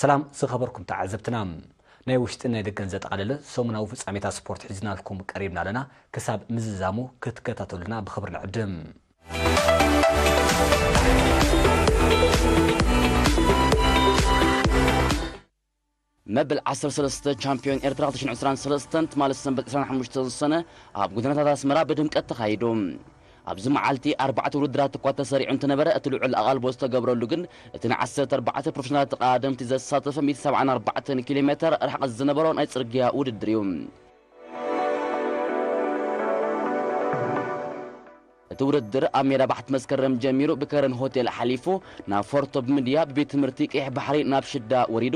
ሰላም ዝኸበርኩም ተዓዘብትና፣ ናይ ውሽጥን ናይ ደገን ዘጠቓለለ ሰሙናዊ ፍጻሜታት ስፖርት ሒዝናልኩም ቀሪብና ኣለና። ክሳብ ምዝዛሙ ክትከታተሉና ብኽብሪ ንዕድም። መበል ዓሰርተ ሰለስተ ቻምፒዮን ኤርትራ ክልተ ሽሕን ዕስራን ሰለስተን ትማሊ ሰንበት ዕስራን ሓሙሽተን ሰነ ኣብ ጎደናታት ኣስመራ ብድምቀት ተኻይዱ። ኣብዚ መዓልቲ ኣርባዕተ ውድድራት እኳ ተሰሪዑ እንተነበረ፣ እቲ ልዑል ኣቓልቦ ዝተገብረሉ ግን እቲ ንዓሰርተ ኣርባዕተ ፕሮፌሽናል ተቐዳደምቲ ዘሳተፈ ሚእቲ ሰብዓን ኣርባዕተን ኪሎ ሜተር ርሕቀት ዝነበሮ ናይ ጽርግያ ውድድር እዩ። እቲ ውድድር ኣብ ሜዳ ባሕቲ መስከረም ጀሚሩ ብከረን ሆቴል ሓሊፉ ናብ ፎርቶ ብምድያ ብቤት ትምህርቲ ቀይሕ ባሕሪ ናብ ሽዳ ወሪዱ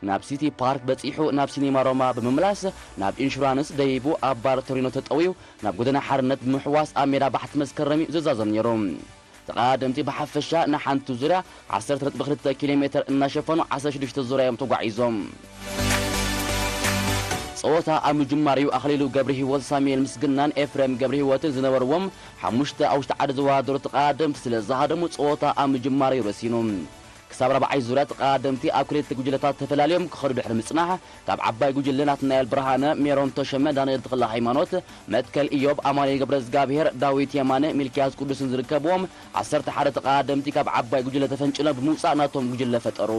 ናብ ሲቲ ፓርክ በጺሑ ናብ ሲኔማ ሮማ ብምምላስ ናብ ኢንሹራንስ ደይቡ ኣብ ባር ቶሪኖ ተጠውዩ ናብ ጎደና ሓርነት ብምሕዋስ ኣብ ሜዳ ባሕቲ መስከረም እዩ ዝዛዘም ነይሩ። ተቐዳደምቲ ብሓፈሻ ንሓንቲ ዙርያ ዓሰርተ ነጥቢ ክልተ ኪሎ ሜተር እናሸፈኑ ዓሰርተ ሽዱሽተ ዙርያ እዮም ተጓዒዞም። ጸወታ ኣብ ምጅማር እዩ ኣኽሊሉ ገብረ ህይወት፣ ሳሙኤል ምስግናን ኤፍሬም ገብረ ህይወትን ዝነበርዎም ሓሙሽተ ኣብ ውሽጢ ዓዲ ዝወዳደሩ ተቐዳደምቲ ስለ ዝሃደሙ ጸወታ ኣብ ምጅማር እዩ ረሲኑ። ክሳብ ራብዓይ ዙርያ ተቐዳደምቲ ኣብ ክልተ ጉጅለታት ተፈላልዮም ክኸዱ ድሕሪ ምጽናሕ፣ ካብ ዓባይ ጉጅለ ናትናኤል ብርሃነ፣ ሜሮን ተሸመ፣ ዳንኤል ተኽለ ሃይማኖት፣ መትከል ኢዮብ፣ ኣማኑኤል ገብረ እግዚኣብሔር፣ ዳዊት የማነ፣ ሚልኪያስ ቅዱስን ዝርከብዎም ዓሰርተ ሓደ ተቐዳደምቲ ካብ ዓባይ ጉጅለ ተፈንጭሎም ብምውጻእ ናቶም ጉጅለ ፈጠሩ።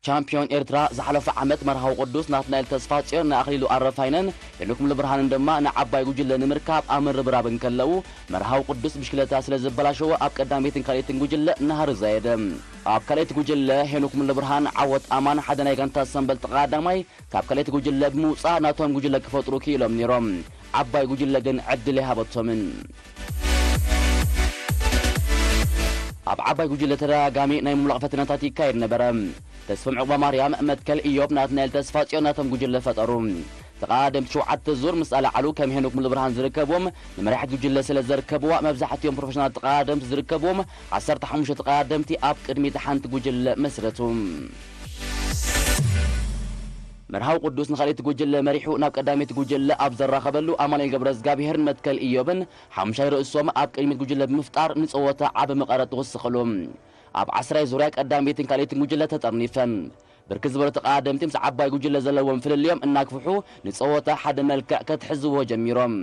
ቻምፒዮን ኤርትራ ዝሓለፈ ዓመት መርሃዊ ቅዱስ ናትናኤል ተስፋጽዮን ንኣኽሊሉ ኣረፋይነን ሄኖክ ሙሉብርሃንን ድማ ንዓባይ ጉጅለ ንምርካብ ኣብ ምርብራብ እንከለዉ፣ መርሃዊ ቅዱስ ብሽክለታ ስለ ዝበላሸወ ኣብ ቀዳመይትን ካልኣይትን ጉጅለ ናህሪ ዘየደ። ኣብ ካልኣይቲ ጉጅለ ሄኖክ ሙሉብርሃን፣ ዓወት ኣማን፣ ሓደ ናይ ጋንታ ሰምበል ተቐዳዳማይ፣ ካብ ካልኣይቲ ጉጅለ ብምውጻእ ናቶም ጉጅለ ክፈጥሩ ክኢሎም ነይሮም። ዓባይ ጉጅለ ግን ዕድል ኣይሃበቶምን። ኣብ ዓባይ ጉጅለ ተደጋጋሚ ናይ ምምላቕ ፈተነታት ይካየድ ነበረ። ተስፎም ዕቑባማርያም፣ መትከል ኢዮብ፣ ናትናኤል ተስፋጽዮን ናቶም ጉጅለ ፈጠሩ። ተቐዳደምቲ ሸውዓተ ዙር ምስ ኣለዓሉ ከም ሄኖክ ሙሉብርሃን ዝርከብዎም ንመራሒት ጉጅለ ስለ ዘርከብዋ መብዛሕትኦም ፕሮፌሽናል ተቐዳደምቲ ዝርከብዎም ዓሰርተ ሓሙሽተ ተቐዳደምቲ ኣብ ቅድሚት ሓንቲ ጉጅለ መስረቱ። መርሃዊ ቅዱስ ንኻልኣይቲ ጉጅለ መሪሑ ናብ ቀዳመይቲ ጉጅለ ኣብ ዘራኸበሉ ኣማኑኤል ገብረ እግዚኣብሔርን መትከል ኢዮብን ሓሙሻይ ርእሶም ኣብ ቅድሚት ጉጅለ ብምፍጣር ንጸወታ ዓቢ መቐረት ወሰኸሉ። ኣብ ዓስራይ ዙርያ ቀዳመይትን ካልኣይትን ጉጅለ ተጠርኒፈን። ብርክት ዝበሉ ተቐዳደምቲ ምስ ዓባይ ጉጅለ ዘለዎም ፍልልዮም እናግፍሑ ንጸወታ ሓደ መልክዕ ከትሕዝዎ ጀሚሮም።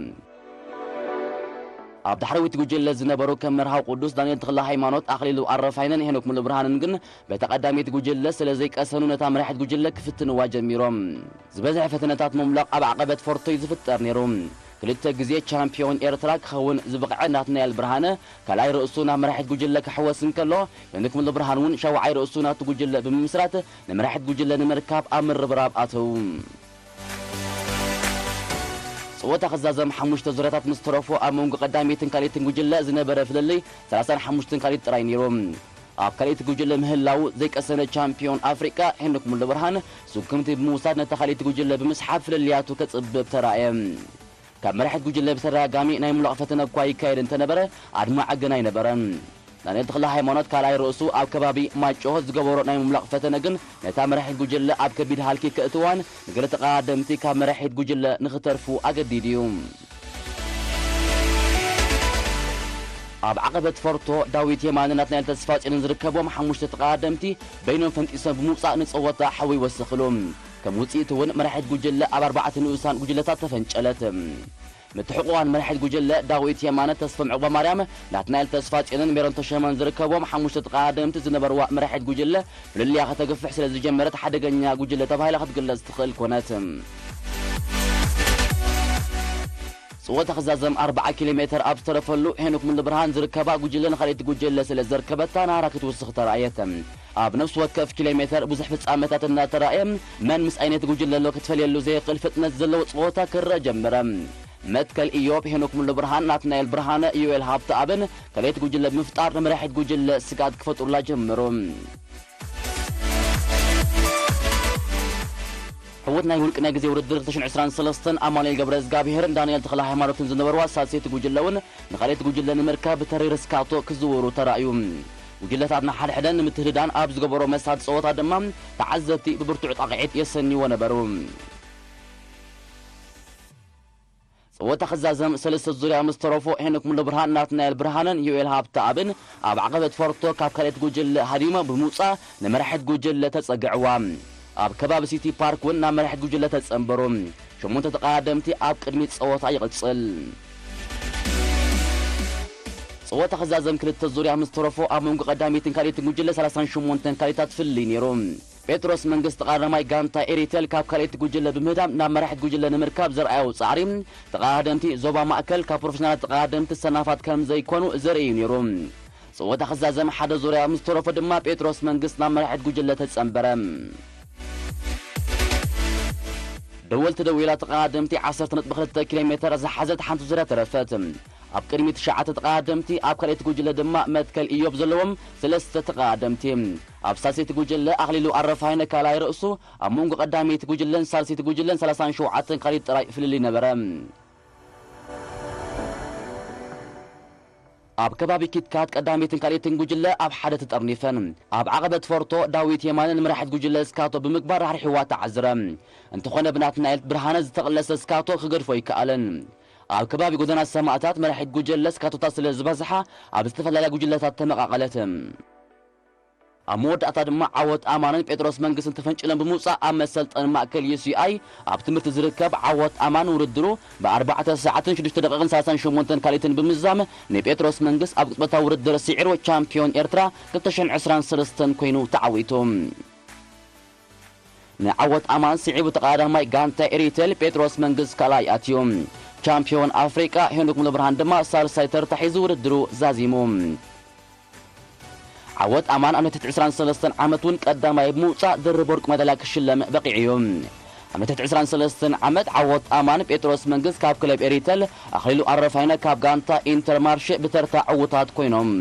ኣብ ዳሕረዊት ጉጅለ ዝነበሩ ከም መርሃዊ ቅዱስ ዳንኤል ተኽለ ሃይማኖት፣ ኣኽሊሉ ኣረፋይነን ሄኖክ ሙሉብርሃንን ግን በታ ቀዳመይቲ ጉጅለ ስለ ዘይቀሰኑ ነታ መራሒት ጉጅለ ክፍትንዋ ጀሚሮም። ዝበዝሐ ፈተነታት ምምላቕ ኣብ ዓቐበት ፎርቶ እዩ ዝፍጠር ነይሩ። ክልተ ግዜ ቻምፒዮን ኤርትራ ክኸውን ዝበቕዐ ናትናኤል ብርሃነ ካልኣይ ርእሱ ናብ መራሒት ጉጅለ ክሕወስ እንከሎ፣ ሄኖክ ሙሉብርሃን እውን ሻውዓይ ርእሱ ናቱ ጉጅለ ብምምስራት ንመራሒት ጉጅለ ንምርካብ ኣብ ምርብራብ ኣተዉ። ጸወታ ክዛዘም ሓሙሽተ ዙርያታት ምስ ተረፎ ኣብ መንጎ ቀዳመይትን ካልኣይትን ጉጅለ ዝነበረ ፍልልይ ሰላሳን ሓሙሽተን ካልኢት ጥራይ ነይሩ። ኣብ ካልኣይቲ ጉጅለ ምህላዉ ዘይቀሰነ ቻምፒዮን ኣፍሪቃ ሄኖክ ሙሉብርሃን ስጉምቲ ብምውሳድ ነታ ካልኣይቲ ጉጅለ ብምስሓብ ፍልልያቱ ከጽብብ ተራእየ። ካብ መራሒት ጉጅለ ብተደጋጋሚ ናይ ምምላቕ ፈተነ እኳ ይካየድ እንተነበረ፣ ኣድማዒ ግን ኣይነበረን። ዳንኤል ተኽለ ሃይማኖት ካልኣይ ርእሱ ኣብ ከባቢ ማይጨሆ ዝገበሮ ናይ ምምላቕ ፈተነ ግን ነታ መራሒት ጉጅለ ኣብ ከቢድ ሃልኪ ከእትዋን ንገለ ተቐዳደምቲ ካብ መራሒት ጉጅለ ንኽተርፉ ኣገዲዱ እዩ። ኣብ ዓቐበት ፎርቶ ዳዊት የማነ ናትናኤል ተስፋጽዮንን ዝርከብዎም ሓሙሽተ ተቐዳደምቲ በይኖም ፈንጢሶም ብምውጻእ ንጸወታ ሓዊ ይወስኽሉ። ከም ውጽኢቱ እውን መራሒት ጉጅለ ኣብ ኣርባዕተ ንኡሳን ጉጅለታት ተፈንጨለት። ምትሕቑቓን መራሒት ጉጅለ ዳዊት የማነ፣ ተስፎም ዕቑባማርያም፣ ናትናኤል ተስፋጽዮንን ሜሮን ተሸመን ዝርከብዎም ሓሙሽተ ተቐዳደምቲ ዝነበርዋ መራሒት ጉጅለ ፍልልያ ከተግፍሕ ስለ ዝጀመረት ሓደገኛ ጉጅለ ተባሂላ ክትግለጽ ትኽእል ኮነት። ጸወታ ክዛዘም ኣርብዓ ኪሎ ሜተር ኣብ ዝተረፈሉ ሄኖክ ሙሉብርሃን ዝርከባ ጉጅለ ንኻልኣይቲ ጉጅለ ስለ ዘርከበታ ናህራ ክትውስኽ ተራእየት። ኣብ ነፍሲ ወከፍ ኪሎ ሜተር ብዙሕ ፍጻመታት እናተራእየ መን ምስ ኣይነቲ ጉጅለ ኣሎ ክትፈልየሉ ዘይኽእል ፍጥነት ዘለዎ ጸወታ ክረአ ጀመረ። መትከል ኢዮብ፣ ሄኖክ ሙሉብርሃን፣ ናትናኤል ብርሃነ፣ ዮኤል ሃብተኣብን ካልኣይቲ ጉጅለ ብምፍጣር ንመራሒት ጉጅለ ስግኣት ክፈጥሩላ ጀመሩ። ዕዉት ናይ ውልቂ ናይ ግዜ ውድድር ክልተ ሽሕን ዕስራን ሰለስተን ኣማኑኤል ገብረ እግዚኣብሄርን ዳንኤል ተኽለ ሃይማኖትን ዝነበርዋ ሳልሰይቲ ጉጅለ እውን ንኻልኣይቲ ጉጅለ ንምርካብ ብተሪር ስካቶ ክዝውሩ ተራእዩ። ጉጅለታት ንሓድሕደን ንምትህድዳን ኣብ ዝገበሮ መሳጢ ጸወታ ድማ ተዓዘብቲ ብብርቱዕ ጣቕዒት የሰንይዎ ነበሩ። ጸወታ ክዛዘም ሰለስተ ዙርያ ምስ ተረፎ፣ ሄኖክ ሙሉብርሃን፣ ናትናኤል ብርሃነን ዩኤል ሃብተኣብን ኣብ ዓቐበት ፎርቶ ካብ ካልኣይቲ ጉጅለ ሃዲሞም ብምውጻእ ንመራሒት ጉጅለ ተጸግዕዋ። ኣብ ከባቢ ሲቲ ፓርክ እውን ናብ መራሒት ጉጅለ ተጸንበሩ። ሸሞንተ ተቐዳደምቲ ኣብ ቅድሚት ጸወታ ይቕጽል። ጸወታ ክዛዘም ክልተ ዙርያ ምስ ተረፎ፣ ኣብ መንጎ ቀዳመይትን ካልኣይትን ጉጅለ ሰላሳን ሸሞንተን ካልኢታት ፍልልይ ነይሩ። ጴጥሮስ መንግስቲ ቀዳማይ ጋንታ ኤሪቴል ካብ ካልኣይቲ ጉጅለ ብምህዳም ናብ መራሒት ጉጅለ ንምርካብ ዘርኣዮ ጻዕሪ፣ ተቐዳደምቲ ዞባ ማእከል ካብ ፕሮፌሽናላት ተቐዳደምቲ ሰናፋት ከም ዘይኮኑ ዘርኢ እዩ ነይሩ። ጸወታ ክዛዘም ሓደ ዙርያ ምስ ተረፎ ድማ ጴጥሮስ መንግስት ናብ መራሒት ጉጅለ ተጸንበረ። ደወል ተደዊላ ተቐዳደምቲ ዓሰርተ ነጥቢ ክልተ ኪሎ ሜተር ዝሓዘት ሓንቲ ዙርያ ተረፈት። ኣብ ቅድሚ ትሽዓተ ተቐዳደምቲ ኣብ ካልኣይቲ ጉጅለ ድማ መትከል ኢዮብ ዘለዎም ሰለስተ ተቐዳደምቲ። ኣብ ሳልሰይቲ ጉጅለ ኣኽሊሉ ኣረፋይነ ካልኣይ ርእሱ፣ ኣብ መንጎ ቀዳመይቲ ጉጅለን ሳልሰይቲ ጉጅለን ሰላሳን ሸውዓተን ካልኢት ጥራይ ፍልልይ ነበረ። ኣብ ከባቢ ኪትካት ቀዳመይትን ካልኣይትን ጉጅለ ኣብ ሓደ ተጠርኒፈን። ኣብ ዓቐበት ፎርቶ ዳዊት የማነ ንመራሒት ጉጅለ ስካቶ ብምግባር ራሕሪሕዋ ተዓዝረ። እንተኾነ ብናትናኤል ብርሃነ ዝተቕለሰ ስካቶ ክገድፎ ኣይከኣለን። ኣብ ከባቢ ጎደና ሰማእታት መራሒት ጉጅለ ስካቶታት ስለ ዝበዝሓ ኣብ ዝተፈላለያ ጉጅለታት ተመቓቐለት። ኣብ መወዳእታ ድማ ዓወት ኣማንን ጴጥሮስ መንግስትን ተፈንጭሎም ብምውጻእ ኣብ መሰልጠኒ ማእከል ዩ ሲ ኣይ ኣብ ትምህርቲ ዝርከብ ዓወት ኣማን ውድድሩ ብኣርባዕተ ሰዓትን ሽዱሽተ ደቂቕን ሰላሳን ሸሞንተን ካልኢትን ብምዝዛም ንጴጥሮስ መንግስት ኣብ ቅጽበታዊ ውድድር ስዒሩ ቻምፒዮን ኤርትራ ክልተ ሽሕን ዕስራን ሰለስተን ኮይኑ ተዓዊቱ። ንዓወት ኣማን ስዒቡ ተቐዳዳማይ ጋንታ ኤሪቴል ጴጥሮስ መንግስት ካልኣይ ኣትዩ። ቻምፒዮን ኣፍሪቃ ሄኖክ ሙሉብርሃን ድማ ሳልሳይ ተርታ ሒዙ ውድድሩ ዛዚሙ። ዓወት ኣማን ኣብ ናይ ትሕቲ ዕስራን ሰለስተን ዓመት እውን ቀዳማይ ብምውጻእ ድርብ ወርቂ መዳልያ ክሽለም በቒዑ እዩ። ኣብ ናይ ትሕቲ ዕስራን ሰለስተን ዓመት ዓወት ኣማን ጴጥሮስ መንግስት ካብ ክለብ ኤሪተል፣ ኣኽሊሉ ኣረፋይነ ካብ ጋንታ ኢንተርማርሼ ብተርታ ዕዉታት ኮይኖም።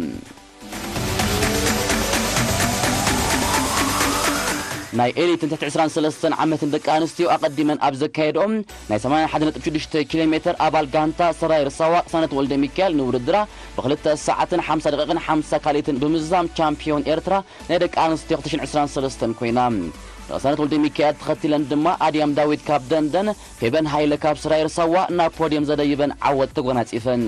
ናይ ኤሊትን ትሕቲ ዕስራን ሰለስተን ዓመትን ደቂ ኣንስትዮ ኣቐዲመን ኣብ ዘካየድኦም ናይ ሰማንያን ሓደን ነጥቢ ሽዱሽተ ኪሎ ሜተር ኣባል ጋንታ ሰራይ ርሳዋ ቅሳነት ወልደ ሚካኤል ንውድድራ ብክልተ ሰዓትን ሓምሳ ደቂቕን ሓምሳ ካልኢትን ብምዝዛም ቻምፒዮን ኤርትራ ናይ ደቂ ኣንስትዮ ክልተ ሽሕን ዕስራን ሰለስተን ኮይና። ንቅሳነት ወልደ ሚካኤል ተኸቲለን ድማ ኣድያም ዳዊት ካብ ደንደን፣ ፌበን ሃይለ ካብ ሰራይ ርሳዋ ናብ ፖድየም ዘደይበን ዓወት ተጎናጺፈን።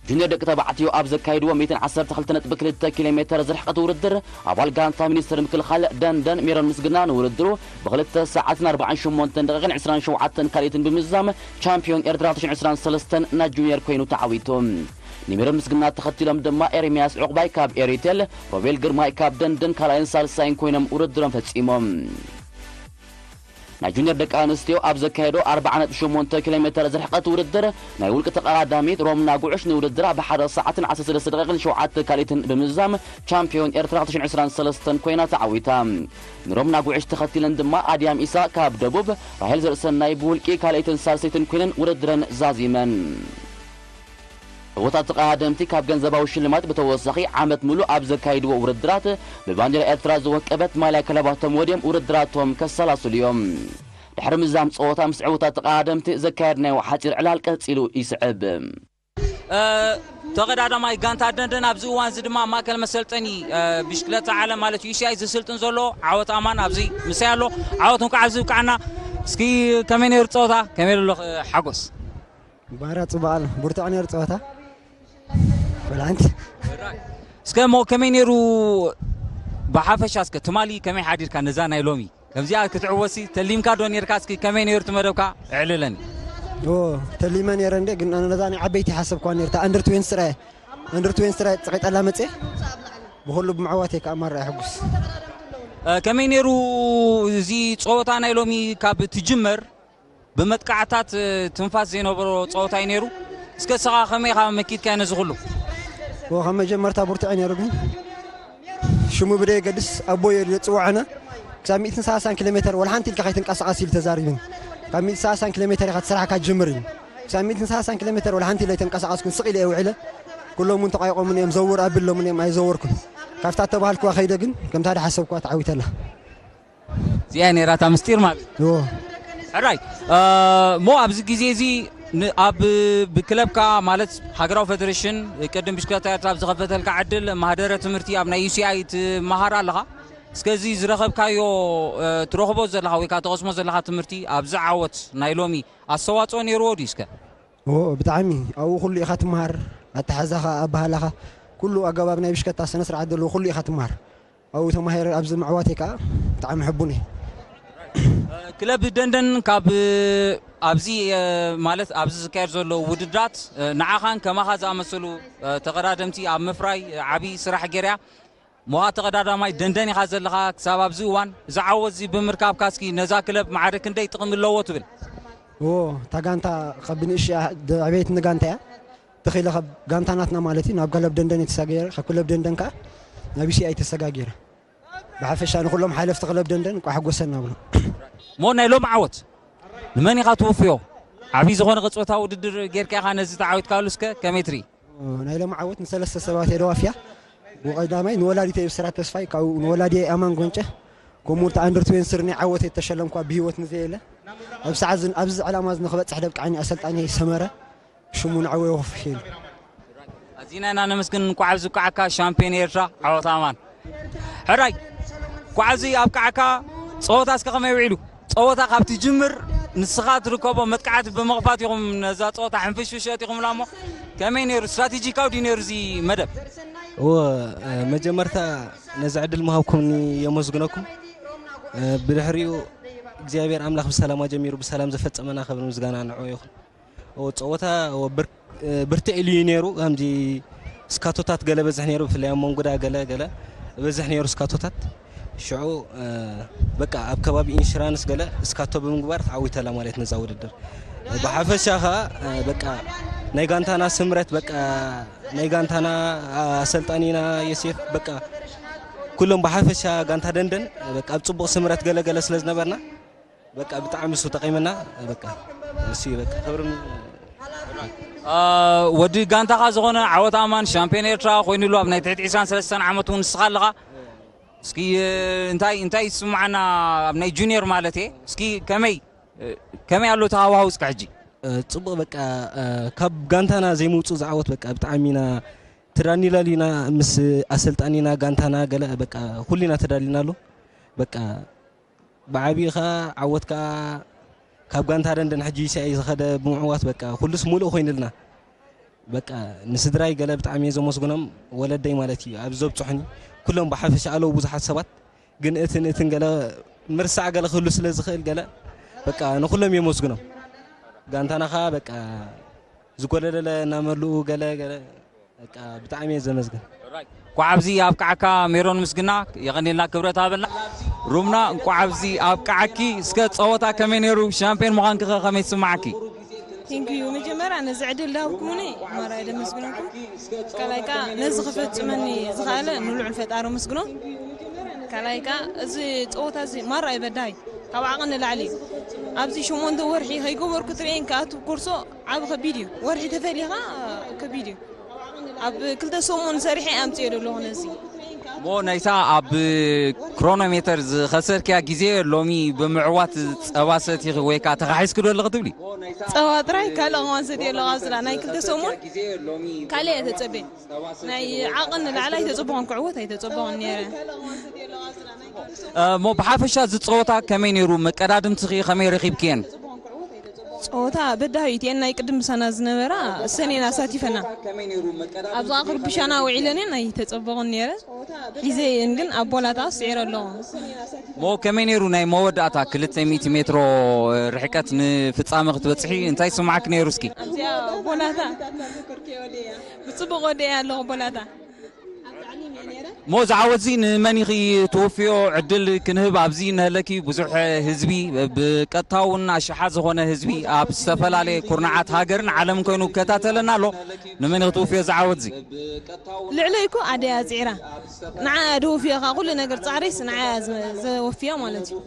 ጁኒየር ደቂ ተባዕትዮ ኣብ ዘካየድዎ ሚእትን ዓሰርተ ክልተ ነጥቢ ክልተ ኪሎ ሜተር ዝርሕቀት ውድድር ኣባል ጋንታ ሚኒስትሪ ምክልኻል ደንደን ሜሮን ምስግና ንውድድሩ ብክልተ ሰዓትን ኣርባዓን ሸሞንተን ደቂቕን ዕስራን ሸውዓተን ካልኢትን ብምዝዛም ቻምፒዮን ኤርትራ ክልተ ሽሕን ዕስራን ሰለስተን ናይ ጁኒየር ኮይኑ ተዓዊቱ። ንሜሮን ምስግና ተኸቲሎም ድማ ኤርሚያስ ዕቑባይ ካብ ኤሪቴል፣ ሮቤል ግርማይ ካብ ደንደን ካልኣይን ሳልሳይን ኮይኖም ውድድሮም ፈጺሞም። ናይ ጁኒየር ደቂ ኣንስትዮ ኣብ ዘካየዶ ኣርባዓ ነጥቢ ሸሞንተ ኪሎ ሜተር ዝርሕቀት ውድድር ናይ ውልቂ ተቐዳዳሚት ሮምና ጉዕሽ ንውድድራ ብሓደ ሰዓትን ዓሰርተ ሰለስተ ደቂቕን ሸውዓተ ካልኢትን ብምዝዛም ቻምፒዮን ኤርትራ ክልተ ሽሕን ዕስራን ሰለስተን ኮይና ተዓዊታ። ንሮምና ጉዕሽ ተኸቲለን ድማ ኣድያም ኢሳ ካብ ደቡብ፣ ራሄል ዘርእሰናይ ብውልቂ ካልኣይትን ሳልሰይትን ኮይነን ውድድረን ዛዚመን። ዕዉታት ተቐዳደምቲ ካብ ገንዘባዊ ሽልማት ብተወሳኺ ዓመት ሙሉእ ኣብ ዘካይድዎ ውድድራት ብባንዴራ ኤርትራ ዝወቀበት ማልያ ክለባቶም ወድዮም ውድድራቶም ከሰላስሉ እዮም። ድሕሪ ምዛም ጸወታ ምስ ዕዉታት ተቐዳደምቲ ዘካየድናዮ ሓጺር ዕላል ቀጺሉ ይስዕብ። እ፣ ተቐዳዳማይ ጋንታ ደንደን ኣብዚ እዋን እዚ ድማ ኣብ ማእከል መሰልጠኒ፣ እ፣ ብሽክለታ ዓለም ማለት ዩ ሲ ኣይ ዝስልጥን ዘሎ ዓወት ኣማን ኣብዚ ምሳይ ኣሎ። ዓወት እንኳዕ ኣብዚ ብቃዕና። እስኪ ከመይ ነይሩ ጸወታ? ከመይ ኣሎ ሓጎስ? ባራ ጽቡቕ ኣሎ። ብርቱዕ ነይሩ ጸወታ። ወላ ሓንቲ። እስከ እሞ ከመይ ነይሩ ብሓፈሻ? እስከ ትማሊ ከመይ ሓዲርካ ነዛ ናይ ሎሚ? ከምዚኣ ክትዕወሲ ተሊምካ ዶ ነይርካ? እስኪ ከመይ ነይሩ እቲ መደብካ? እዕልለኒ። ኦ፣ ተሊመ ነይረ እንዴ፣ ግን ኣነ ነዛ ናይ ዓበይቲ ሓሰብኳ ነይርታ። ኣንደር ትዌንቲ ጥራይ፣ ኣንደር ትዌንቲ ጥራይ ጸቒጠላ መጽየ። ብኹሉ ብምዕዋተይ ከኣ ማራ ሕጉስ። እ፣ ከመይ ነይሩ እዚ ጸወታ ናይ ሎሚ ካብ ትጅመር ብመጥቃዕታት ትንፋስ ዘይነበሮ ጸወታ እዩ ነይሩ። እስከ ንስኻ ከመይ ኢኻ መኪትካዮ ነዚ ኩሉ? ኦ፣ ካብ መጀመርታ ብርቱዕ እዩ ነይሩ፣ ግን ሽሙ ብደየገድስ ኣቦይ እዩ ዝጽውዐና። ክሳብ ሚእትን ሰላሳን ኪሎ ሜተር ወላ ሓንቲ ኢልካ ከይትንቀሳቐስ ኢሉ ተዛሪቡኒ። ካብ ሚእትን ሰላሳን ኪሎ ሜተር ኢኻ እቲ ስራሕካ ትጅምር ኢሉ። ክሳብ ሚእትን ሰላሳን ኪሎ ሜተር ወላ ሓንቲ ኢለ ኣይተንቀሳቐስኩን፣ ስቕ ኢለ እየ ውዒለ። ኩሎም እውን ተቋይቖሙኒ እዮም፣ ዘውር ኣቢሎምኒ እዮም፣ ኣይዘወርኩን። ካብታ እተባህልክዋ ከይደ ግን ከምታ ዝሓሰብክዋ ተዓዊተላ። እዚኣ ነይራ እታ ምስጢር ማለት እዩ። እዎ። ሕራይ፣ እ፣ እሞ ኣብዚ ግዜ እዚ ን-፣ ኣብ፣ ብክለብካ ማለት ሃገራዊ ፌደሬሽን ቅድም ብሽክለታ ኤርትራ ኣብ ዝኸፈተልካ ዕድል ማህደረ ትምህርቲ ኣብ ናይ ዩ ሲ ኣይ ትመሃር ኣለኻ? እስከ እዚ ዝረኸብካዮ፣ እ፣ ትረኽቦ ዘለኻ ወይ ከዓ ትቐስሞ ዘለኻ ትምህርቲ ኣብዚ ዓወት ናይ ሎሚ ኣስተዋፅኦ ነይርዎ ድዩ? እስከ እዎ፣ ብጣዕሚ ኣብኡ ኩሉ ኢኻ ትምሃር። ኣተሓዛኻ፣ ኣባህላኻ፣ ኩሉ ኣገባብ ናይ ብሽከታ ስነ ስርዓት ዘለዎ ኩሉ ኢኻ ትምሃር። ኣብኡ ተማሂረ ኣብዚ ምዕዋተይ ከዓ ብጣዕሚ ሕቡን እየ። ክለብ ደንደን ካብ ኣብዚ፣ እ፣ ማለት ኣብዚ ዝካየድ ዘሎ ውድድራት፣ እ፣ ንዓኻን ከማኻ ዝኣመሰሉ፣ እ፣ ተቐዳደምቲ ኣብ ምፍራይ፣ እ፣ ዓብዪ ስራሕ ገይራ። ሞኻ ተቐዳዳማይ ደንደን ኢኻ ዘለኻ ክሳብ ኣብዚ እዋን። እዚ ዓወት እዚ ብምርካብካ እስኪ ነዛ ክለብ ማዕረ ክንደይ ጥቕሚ ኣለዎ ትብል? እዎ፣ እታ ጋንታ ካብ ብንእሽያ ዕቤት ንጋንታ እያ። ተኺለ ካብ ጋንታ ናትና ማለት እዩ፣ ናብ ክለብ ደንደን እየ ተሰጋጊረ፣ ካብ ክለብ ደንደን ከኣ ናብ ዩ ሲ ኣይ ተሰጋጊረ። ብሓፈሻ ንኹሎም ሓለፍቲ ክለብ ደንደን እንቋዕ ሓጎሰና ብሎ። እሞ ናይ ሎም ዓወት ንመን ኢኻ ትውፍዮ? ዓብዪ ዝኾነ ቅጽበታዊ ውድድር ጌርካ ኢኻ ነዚ ተዓዊትካሉ፣ እስከ ከመይ ትርኢ? ናይ ሎም ዓወት ንሰለስተ ሰባት እየ ደዋፍያ። ብቐዳማይ ንወላዲተይ ብስራት ተስፋይ፣ ካብኡ ንወላዲየይ ኣማን ጎንጨ፣ ከምኡ እቲ ኣንደር ትዌንቲ ስሪ ናይ ዓወተይ እተሸለምኳ ብህይወት ንዘየለ፣ ኣብ ሰዓት ዝን-፣ ኣብዚ ዕላማ እዚ ንኽበጽሕ ደብቃዓኒ ኣሰልጣኒ ሰመረ፣ ሽሙ ንዓወይ ወፍሕ ኢሉ። ኣዚና ኢና ነመስግን። እንኳዕ ኣብዚ ብቃዕካ ሻምፒዮን ኤርትራ ዓወት ኣማን። ሕራይ፣ እንኳዕ ኣብዚ ኣብቃዕካ። ጸወታ እስከ ከመይ ውዒሉ? ጸወታ ካብ ትጅምር ንስኻ ትርከቦ መጥቃዕቲ ብምኽፋት ኢኹም ነዛ ጸወታ ሕንፍሽፍሽ ኣእቲኹምላ እሞ ከመይ ነይሩ? ስትራቴጂካዊ ድዩ ነይሩ እዚ መደብ? እወ፣ መጀመርታ ነዚ ዕድል ምሃብኩምኒ የመስግነኩም። ብድሕሪኡ እግዚኣብሔር ኣምላኽ ብሰላም ኣጀሚሩ ብሰላም ዘፈጸመና ክብሪ ምስጋና ንዕኡ ይኹን። ኦ፣ ጸወታ፣ ኦ፣ ብር-፣ እ፣ ብርትዕ ኢሉ እዩ ነይሩ። ከምዚ ስካቶታት ገለ በዝሕ ነይሩ፣ ብፍላይ ኣብ መንጉዳ ገለ፣ ገለ በዝሕ ነይሩ ስካቶታት። ሽዑ፣ እ፣ በቃ ኣብ ከባቢ ኢንሹራንስ ገለ ስካቶ ብምግባር ተዓዊተላ ማለት ነዛ ውድድር። ብሓፈሻ ኸኣ፣ እ፣ በቃ ናይ ጋንታና ስምረት፣ በቃ ናይ ጋንታና ኣሰልጣኒና ዮሴፍ፣ በቃ ኩሎም ብሓፈሻ ጋንታ ደንደን፣ በቃ ኣብ ጽቡቕ ስምረት ገለ፣ ገለ ስለ ዝነበርና፣ በቃ ብጣዕሚ እሱ ጠቒምና። በቃ እሱ እዩ በቃ ክብርን አ፣ ወዲ ጋንታኻ ዝኾነ ዓወት ኣማን ሻምፒዮን ኤርትራ ኮይኑሉ ኣብ ናይ ትሕቲ ዕስራን ሰለስተን ዓመት እውን ንስኻ ኣለኻ። እስኪ፣ እ፣ እንታይ፣ እንታይ ይስምዓና ኣብ ናይ ጁኒየር ማለት እየ። እስኪ ከመይ፣ እ፣ ከመይ ኣሎ እቲ ሃዋህው እስከ ሕጂ? እ፣ ጽቡቕ በቃ፣ እ፣ ካብ ጋንታና ዘይምውጹ ዝዓወት በቃ ብጣዕሚ ኢና ተዳኒላሉ ኢና ምስ ኣሰልጣኒና ጋንታና ገለ በቃ ኩሉ ኢና ተዳሊናሉ። በቃ ብዓቢኡ ኸኣ ዓወት ከኣ ካብ ጋንታ ደንደን ሕጂ ዩ ሲ ኣይ ዝኸደ ብምዕዋት በቃ ኩሉስ ሙሉእ ኮይኑልና። በቃ ንስድራይ ገለ ብጣዕሚ እየ ዘመስግኖም፣ ወለደይ ማለት እዩ ኣብዚ ዘብጽሑኒ ኩሎም ብሓፈሻ ኣለዉ ብዙሓት ሰባት፣ ግን እትን እትን ገለ ምርሳዕ ገለ ክህሉ ስለ ዝኽእል ገለ በቃ ንኹሎም የመስግኖም። ጋንታና ኸኣ በቃ ዝጎደለ እናመልኡ ገለ ገለ በቃ ብጣዕሚ እየ ዘመስግን። እንኳዕ ኣብዚ ኣብቃዓካ ሜሮን ምስግና፣ የቐኔልና ክብረት ሃበልና። ሩምና እንኳዕ ኣብዚ ኣብቃዓኪ። እስከ ጸወታ ከመይ ነይሩ? ሻምፒዮን ምዃንኪ ኸ ከመይ ይስምዓኪ? ቴንክ ዩ። መጀመርያ ነዚ ዕድል ዝሃብኩምኒ ማራ እየ ደመስግነኩም። ካልኣይ ከኣ ነዚ ክፈጽመኒ ዝኸኣለ ንልዑል ፈጣሪ ምስግኖ። ካልኣይ ከኣ እዚ ጸወታ እዚ ማራ እዩ በዳሂ፣ ካብ ዓቕን ንላዕሊ እዩ። ኣብዚ ሸሞንተ ወርሒ ከይገበርኩ ትርእየን ክኣቱ ኮርሶ ዓቢ ከቢድ እዩ። ወርሒ ተፈሊኻ ከቢድ እዩ። ኣብ ክልተ ሰሙን ሰሪሐ ኣምፅኦ ዘለኹ ነዚ። እሞ ናይታ ኣብ ክሮኖሜተር ዝኸሰርክያ ግዜ ሎሚ ብምዕዋት ጸባ ሰቲኺ ወይ ከዓ ተኻሒስኪ ዶ ኣለኺ ትብሊ? ጸባ ጥራይ ካልእ ከማን ሰትየ ኣለኹ። ኣብዚ ናይ ክልተ ሰሙን ካልእ እየ ተጸበ። ናይ ዓቕን ንላዕሊ ኣይተጸበኹን፣ ክዕወት ኣይተጸበኹን ነይረ። እሞ ብሓፈሻ እዚ ጸወታ ከመይ ነይሩ? መቀዳድምትኺ ከመይ ረኺብክየን? ጸወታ በዳሂ እቲኤን ናይ ቅድም ምሳና ዝነበራ እሰን እየን ኣሳቲፈና። ኣብዛ ክርብሻና ውዒለን እየን ኣይተጸበቑን ነይረ። ሒዘ እየን ግን ኣብ ቦላታ ስዒረ ኣለኹ። እሞ ከመይ ነይሩ ናይ መወዳእታ ክልተ ሚእቲ ሜትሮ ርሕቀት ንፍጻመ ክትበጽሒ እንታይ ይስምዓኪ ነይሩ እስኪ? ኣብዚኣ ቦላታ ብጽቡቕ ወዲኤ ኣለኹ ቦላታ። እሞ እዚ ዓወት እዚ ንመን ኢኺ ትውፍዮ? ዕድል ክንህብ ኣብዚ ንህለኪ ብዙሕ ህዝቢ፣ ብቀጥታ እውን ኣሽሓት ዝኾነ ህዝቢ ኣብ ዝተፈላለየ ኩርናዓት ሃገርን ዓለምን ኮይኑ ይከታተለና ኣሎ። ንመን ኢኺ ትውፍዮ እዚ ዓወት እዚ? ልዕለይ እኮ ኣደይ ኣፅዒራ ንዓ እያ ደውፍዮ፣ ካብ ኩሉ ነገር ፃዕሪስ ንዓ እያ ዘ-፣ ዘወፍያ ማለት እዩ።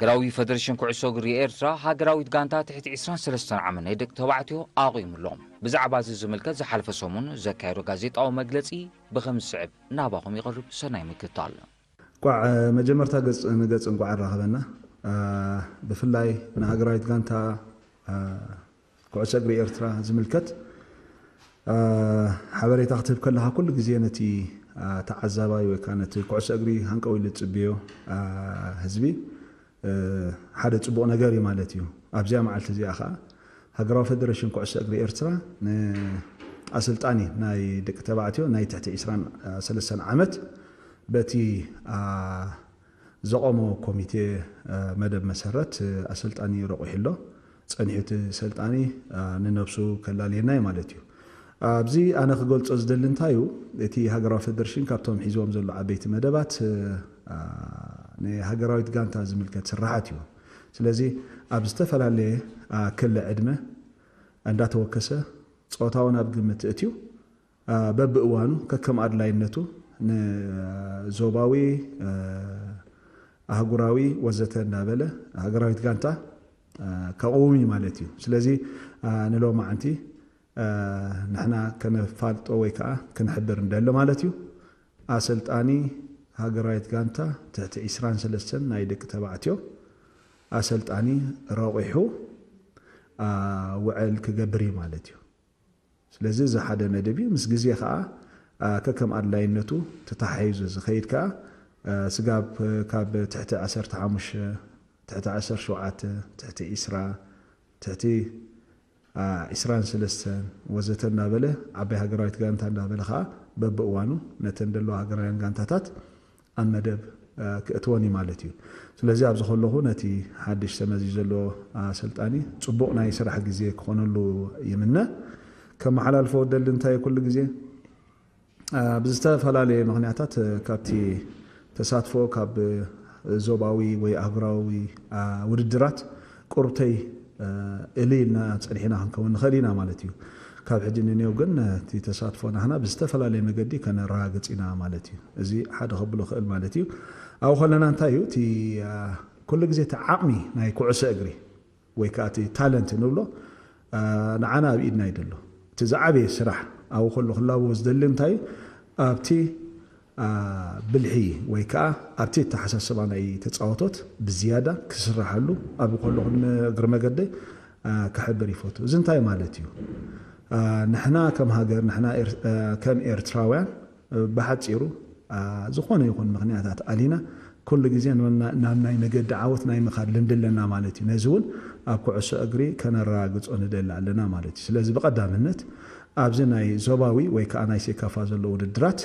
ዳዊ ፈደሬሽን ኩዕሶ እግሪ ኤርትራ ሃገራዊት ጋንታ ትሕቲ ዕስራን ሰለስተን ዓመት ናይ ደቂ ተባዕትዮ ኣቑሙ ኣሎ። ብዛዕባ እዚ ዝምልከት ዝሓለፈ ሰሙን ዘካየዶ ጋዜጣዊ መግለጺ ብኸም ዝስዕብ ናባኹም ይቐርብ። ሰናይ ምክትታል። እንቋዕ መጀመርታ ገጽ ንገጽ እንቋዕ ኣራኸበና። ብፍላይ ንሃገራዊት ጋንታ ኩዕሶ እግሪ ኤርትራ ዝምልከት ሓበሬታ ክትህብ ከለኻ ኩሉ ግዜ ነቲ ተዓዛባይ ወይ ከዓ ነቲ ኩዕሶ እግሪ ሃንቀው ኢሉ ዝጽብዮ ህዝቢ ሓደ ጽቡቕ ነገር እዩ ማለት እዩ። ኣብዚኣ መዓልቲ እዚኣ ከዓ ሃገራዊ ፈደሬሽን ኩዕሶ እግሪ ኤርትራ ንኣሰልጣኒ ናይ ደቂ ተባዕትዮ ናይ ትሕቲ ዕስራን ሰለስተን ዓመት በቲ ዘቐሞ ኮሚቴ መደብ መሰረት ኣሰልጣኒ ረቑሑ ኣሎ። ጸኒሑ እቲ ሰልጣኒ ንነብሱ ከላልየና እዩ ማለት እዩ። ኣብዚ ኣነ ክገልጾ ዝደሊ እንታይ እዩ፣ እቲ ሃገራዊ ፈደሬሽን ካብቶም ሒዝዎም ዘሎ ዓበይቲ መደባት ንሃገራዊት ጋንታ ዝምልከት ስራሓት እዩ። ስለዚ ኣብ ዝተፈላለየ ክሊ ዕድመ እንዳተወከሰ ጾታውን ኣብ ግምት እትዩ በብእዋኑ ከከም ኣድላይነቱ ንዞባዊ ኣህጉራዊ ወዘተ እንዳበለ ሃገራዊት ጋንታ ከቕውም እዩ ማለት እዩ። ስለዚ ንሎማዓንቲ ንሕና ከነፋልጦ ወይ ከዓ ክንሕብር እንደሊ ማለት እዩ። ኣሰልጣኒ ሃገራዊት ጋንታ ትሕቲ ዕስራን ሰለስተን ናይ ደቂ ተባዕትዮ ኣሰልጣኒ ረቑሑ ውዕል ክገብር እዩ ማለት እዩ። ስለዚ እዚ ሓደ መደብ እዩ። ምስ ግዜ ከዓ ከከም ኣድላይነቱ ተተሓሒዙ ዝኸይድ ከዓ ስጋብ ካብ ትሕቲ ዓሰርተ ሓሙሽተ፣ ትሕቲ ዓሰርተ ሸውዓተ፣ ትሕቲ ዕስራ፣ ትሕቲ ዕስራን ሰለስተን ወዘተ እናበለ ዓባይ ሃገራዊት ጋንታ እናበለ ከዓ በብእዋኑ ነተን ደለዋ ሃገራውያን ጋንታታት ኣብ መደብ ክእትወን እዩ ማለት እዩ። ስለዚ ኣብዚ ከለኹ ነቲ ሓድሽ ተመዚዙ ዘሎ ኣሰልጣኒ ጽቡቕ ናይ ስራሕ ግዜ ክኾነሉ ይምነ። ከመሓላልፎ ደሊ እንታይ ኩሉ ግዜ ብዝተፈላለየ ምኽንያታት ካብቲ ተሳትፎ ካብ ዞባዊ ወይ ኣህጉራዊ ውድድራት ቁርብተይ እልይ ኢልና ጸኒሕና ክንከውን ንኽእል ኢና ማለት እዩ። ካብ ሕጂ ንኔው ግን እቲ ተሳትፎ ናህና ብዝተፈላለየ መገዲ ከነረጋግጽ ኢና ማለት እዩ። እዚ ሓደ ከብሎ ክእል ማለት እዩ። ኣብኡ ከለና እንታይ እዩ እቲ ኩሉ ግዜ እቲ ዓቕሚ ናይ ኩዕሶ እግሪ ወይ ከዓ እቲ ታለንት ንብሎ ንዓና ኣብ ኢድና እዩ ዘሎ። እቲ ዝዓበየ ስራሕ ኣብኡ ከሎ ክላቦ ዝደሊ እንታይ ኣብቲ ብልሒ ወይ ከዓ ኣብቲ ኣተሓሳስባ ናይ ተፃወቶት ብዝያዳ ክስራሓሉ ኣብ ከሎ እግሪ መገደይ ክሕብር ይፈቱ። እዚ እንታይ ማለት እዩ? ንሕና ከም ሃገር ንሕና ከም ኤርትራውያን ብሓፂሩ ዝኾነ ይኹን ምኽንያታት ኣሊና ኩሉ ግዜ ናብ ናይ መገዲ ዓወት ናይ ምኻድ ልምዲ ኣለና ማለት እዩ። ነዚ እውን ኣብ ኩዕሶ እግሪ ከነረጋግጾ ንደሊ ኣለና ማለት እዩ። ስለዚ ብቐዳምነት ኣብዚ ናይ ዞባዊ ወይ ከዓ ናይ ሴካፋ ዘሎ ውድድራት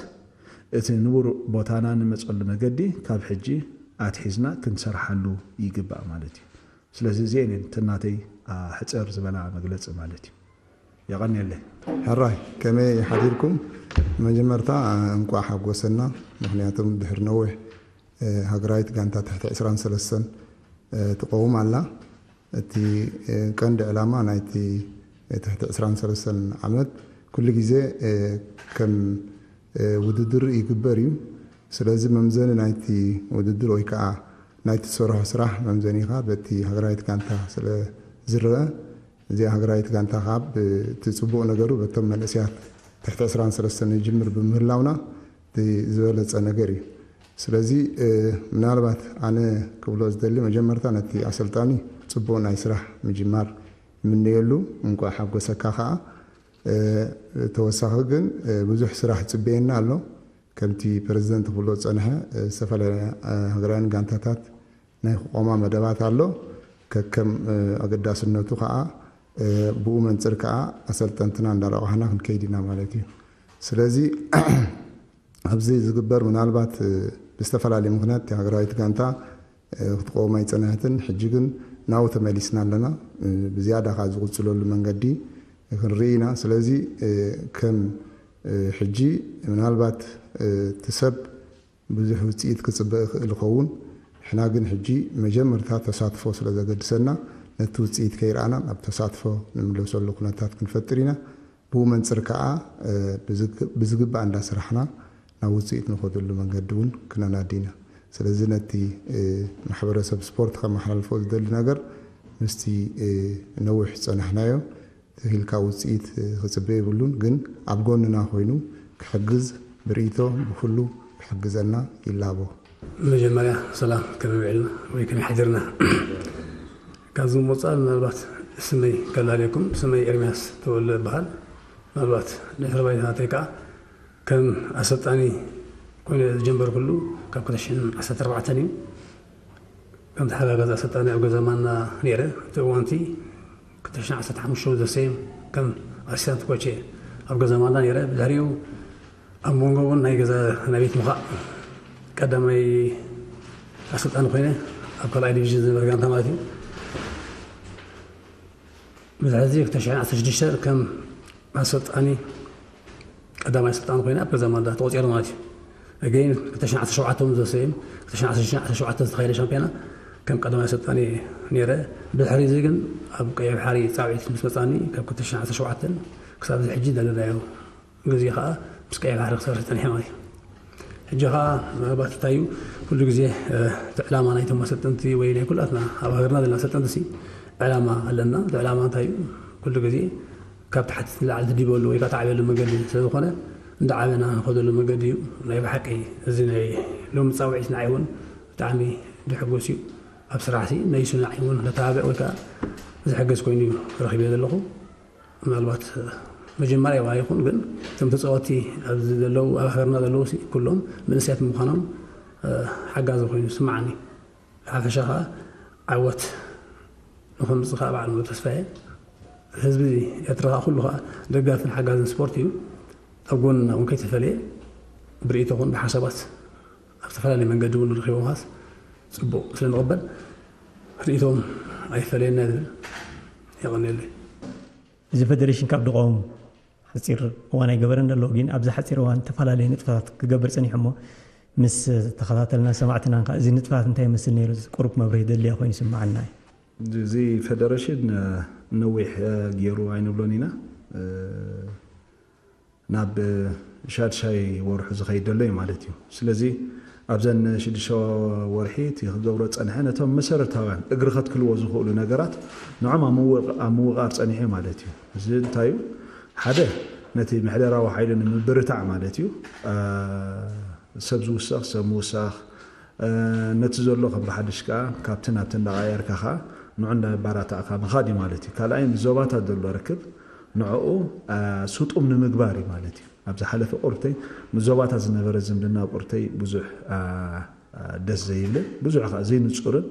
እቲ ንቡር ቦታና ንመፀሉ መገዲ ካብ ሕጂ ኣትሒዝና ክንሰርሓሉ ይግባእ ማለት እዩ። ስለዚ እዚአን እየን እተን ናተይ ሕፅር ዝበላ መግለፂ ማለት እዩ። የቐንየለይ። ሕራይ ከመይ ሓዲርኩም? መጀመርታ እንቋዕ ሓጎሰና። ምክንያቱም ድሕሪ ነዊሕ ሃገራዊት ጋንታ ትሕቲ ዕስራን ሰለስተን ትቐውም ኣላ። እቲ ቀንዲ ዕላማ ናይቲ ትሕቲ ዕስራን ሰለስተን ዓመት ኩሉ ግዜ ከም ውድድር ይግበር እዩ። ስለዚ መምዘኒ ናይቲ ውድድር ወይ ከዓ ናይቲ ዝሰርሖ ስራሕ መምዘኒኻ በቲ ሃገራዊት ጋንታ ስለ ዝረአ እዚኣ ሃገራዊት ጋንታ ካብ እቲ ፅቡቕ ነገሩ በቶም መንእሰያት ትሕቲ ዕስራን ሰለስተን ንጅምር ብምህላውና እቲ ዝበለፀ ነገር እዩ። ስለዚ ምናልባት ኣነ ክብሎ ዝደሊ መጀመርታ ነቲ ኣሰልጣኒ ፅቡቕ ናይ ስራሕ ምጅማር ይምነየሉ። እንኳዕ ሓጎሰካ ከዓ። ተወሳኺ ግን ብዙሕ ስራሕ ይፅበየና ኣሎ። ከምቲ ፕረዚደንት ክብሎ ዝፀንሐ ዝተፈላለያ ሃገራውያን ጋንታታት ናይ ክቆማ መደባት ኣሎ። ከከም ኣገዳስነቱ ከዓ ብኡ መንፅር ከዓ ኣሰልጠንትና እንዳረቋሕና ክንከይድ ኢና ማለት እዩ። ስለዚ ኣብዚ ዝግበር ምናልባት ብዝተፈላለየ ምክንያት ሃገራዊት ጋንታ ክትቆም ኣይፀናሕትን። ሕጂ ግን ናብኡ ተመሊስና ኣለና። ብዝያዳ ከዓ ዝቕፅለሉ መንገዲ ክንርኢ ኢና። ስለዚ ከም ሕጂ ምናልባት እቲ ሰብ ብዙሕ ውፅኢት ክፅበ ይኽእል ይኸውን። ንሕና ግን ሕጂ መጀመርታ ተሳትፎ ስለ ዘገድሰና ነቲ ውፅኢት ከይረኣና ናብ ተሳትፎ ንምለሰሉ ኩነታት ክንፈጥር ኢና። ብኡ መንፅር ከዓ ብዝግባእ እንዳስራሕና ናብ ውፅኢት ንኸደሉ መንገዲ እውን ክነናዲ ኢና። ስለዚ ነቲ ማሕበረሰብ ስፖርት ከመሓላልፎ ዝደሊ ነገር ምስቲ ነዊሕ ዝፀናሕናዮ ትኺልካ ውፅኢት ክፅበ የብሉን። ግን ኣብ ጎንና ኮይኑ ክሕግዝ ብርእይቶ ብኩሉ ክሕግዘና ይላቦ። መጀመርያ ሰላም ከመይ ውዒልና ወይ ከመይ ሓዲርና። ካብዚ ምወፃእ ምናልባት ስመይ ከላለየኩም፣ ስመይ ኤርሚያስ ተወልደ እበሃል። ምናልባት ድሕሪ ባይታ ናተይ ከዓ ከም ኣሰልጣኒ ኮይነ ዝጀመርኩሉ ካብ ክልተ ሽሕን ዓሰርተ ኣርባዕተን እዩ። ከም ተሓጋጋዚ ኣሰልጣኒ ኣብ ገዛ ማና ነይረ። እቲ እዋንቲ ክልተ ሽሕን ዓሰርተ ሓሙሽተ ዘሰየም ከም ኣሲስታንት ኮች እየ ኣብ ገዛ ማና ነይረ። ብድሕሪኡ ኣብ መንጎ እውን ናይ ገዛ ናይ ቤት ምኻእ ቀዳማይ ኣሰልጣኒ ኮይነ ኣብ ካልኣይ ዲቪዥን ዝነበረ ጋንታ ማለት እዩ። ብድሕሪ ክልተ ሽሕን ዓሰርተ ሽዱሽተ ከም ኣሰልጣኒ ቀዳማይ ኣሰልጣኒ ኮይነ ኣብ ገዛ ማና ተቆፂረ ማለት እዩ። ኣገይን ክልተ ሽሕን ዓሰርተ ሸውዓተ እውን ዘሰየም ክልተ ሽሕን ዓሰርተ ሸውዓተ ዝተኻየደ ሻምፒዮና ከም ቀዳማይ ኣሰልጣኒ ነይረ። ብድሕሪ እዚ ግን ኣብ ቀይሕ ባሕሪ ፃውዒት ምስ መፃኒ ካብ ክልተ ሽሕን ዓሰርተ ሸውዓተ ክሳብ እዚ ሕጂ ዘለናዮ ግዜ ከዓ ምስ ቀይሕ ባሕሪ ክሰርሕ ፀኒሐ ማለት እዩ። ሕጂ ከዓ ምናልባት እንታይ እዩ ኩሉ ግዜ እቲ ዕላማ ናይቶም ኣሰልጠንቲ ወይ ናይ ኩላትና ኣብ ሃገርና ዘለና ኣሰልጠንቲ ሲ ዕላማ ኣለና። እቲ ዕላማ እንታይ እዩ? ኩሉ ግዜ ካብ ታሕቲ ንላዕሊ ትዲበሉ ወይ ከዓ ትዓብየሉ መገዲ ስለዝኾነ እንዳዓበና ንኸደሉ መገዲ እዩ። ናይ ብሓቂ እዚ ናይ ሎሚ ፃውዒት ንዓይ እውን ብጣዕሚ ድሕጉስ እዩ። ኣብ ስራሕ ሲ መይሱ ንዓይ እውን ለተባብዕ ወይ ከዓ ዝሕግዝ ኮይኑ እዩ ረኺበ ዘለኹ። ምናልባት መጀመርያ ይኹን ግን እቶም ተፃወቲ ኣብዚ ዘለዉ ኣብ ሃገርና ዘለዉ ኩሎም መንእሰያት ምዃኖም ሓጋዚ ኮይኑ ስማዓኒ። ብሓፈሻ ከዓ ዓወት ንኸምፅእ ከዓ በዓል ሙሉ ተስፋ እየ። ህዝቢ ኤርትራ ከዓ ኩሉ ከዓ ደጋፍን ሓጋዝን ስፖርት እዩ። ኣብ ጎንና እውን ከይተፈለየ ብርእይቶ ኹን ብሓሳባት ኣብ ዝተፈላለየ መንገዲ እውን ረኪቦም ኻስ ፅቡቕ ስለ ንቕበል ርእይቶም ኣይፈለየና ዝብል የቐንየለይ። እዚ ፈደሬሽን ካብ ድቐውም ሓፂር እዋን ኣይገበረን ዘሎ፣ ግን ኣብዚ ሓፂር እዋን ዝተፈላለዩ ንጥፈታት ክገብር ፀኒሑ እሞ ምስ ተኸታተልና ሰማዕትና ከዓ እዚ ንጥፈታት እንታይ ይመስል ነይሩ ቁሩብ መብርሂ ደድልያ ኮይኑ ይስምዓና እዩ። እዚ ፈደረሽን ነዊሕ ገይሩ ኣይንብሎን ኢና። ናብ ሻድሻይ ወርሑ ዝኸይድ ዘሎ እዩ ማለት እዩ። ስለዚ ኣብዘን ሽዱሽተ ወርሒ እቲ ክገብሮ ጸንሐ ነቶም መሰረታውያን እግሪ ከትክልዎ ዝኽእሉ ነገራት ንዖም ኣብ ምውቕ- ኣብ ምውቓር ጸኒሑ ማለት እዩ። እዚ እንታይ እዩ? ሓደ ነቲ ምሕደራዊ ሓይሉ ንምብርታዕ ማለት እዩ። አ፣ ሰብ ዝውሰኽ ሰብ ምውሳኽ፣ አ፣ ነቲ ዘሎ ከም ብሓድሽ ከኣ ካብቲ ናብቲ እንዳቐያየርካ ከኣ ንዑ እንዳባራታዕካ ምኻድ እዩ ማለት እዩ። ካልኣይ ምስ ዞባታት ዘሎ ርክብ ንዕኡ ሱጡም ንምግባር እዩ ማለት እዩ። ኣብ ዝሓለፈ ቁርብተይ ምስ ዞባታት ዝነበረ ዝምድና ኣብ ቁርብተይ ብዙሕ ደስ ዘይብልን ብዙሕ ከዓ ዘይንፁርን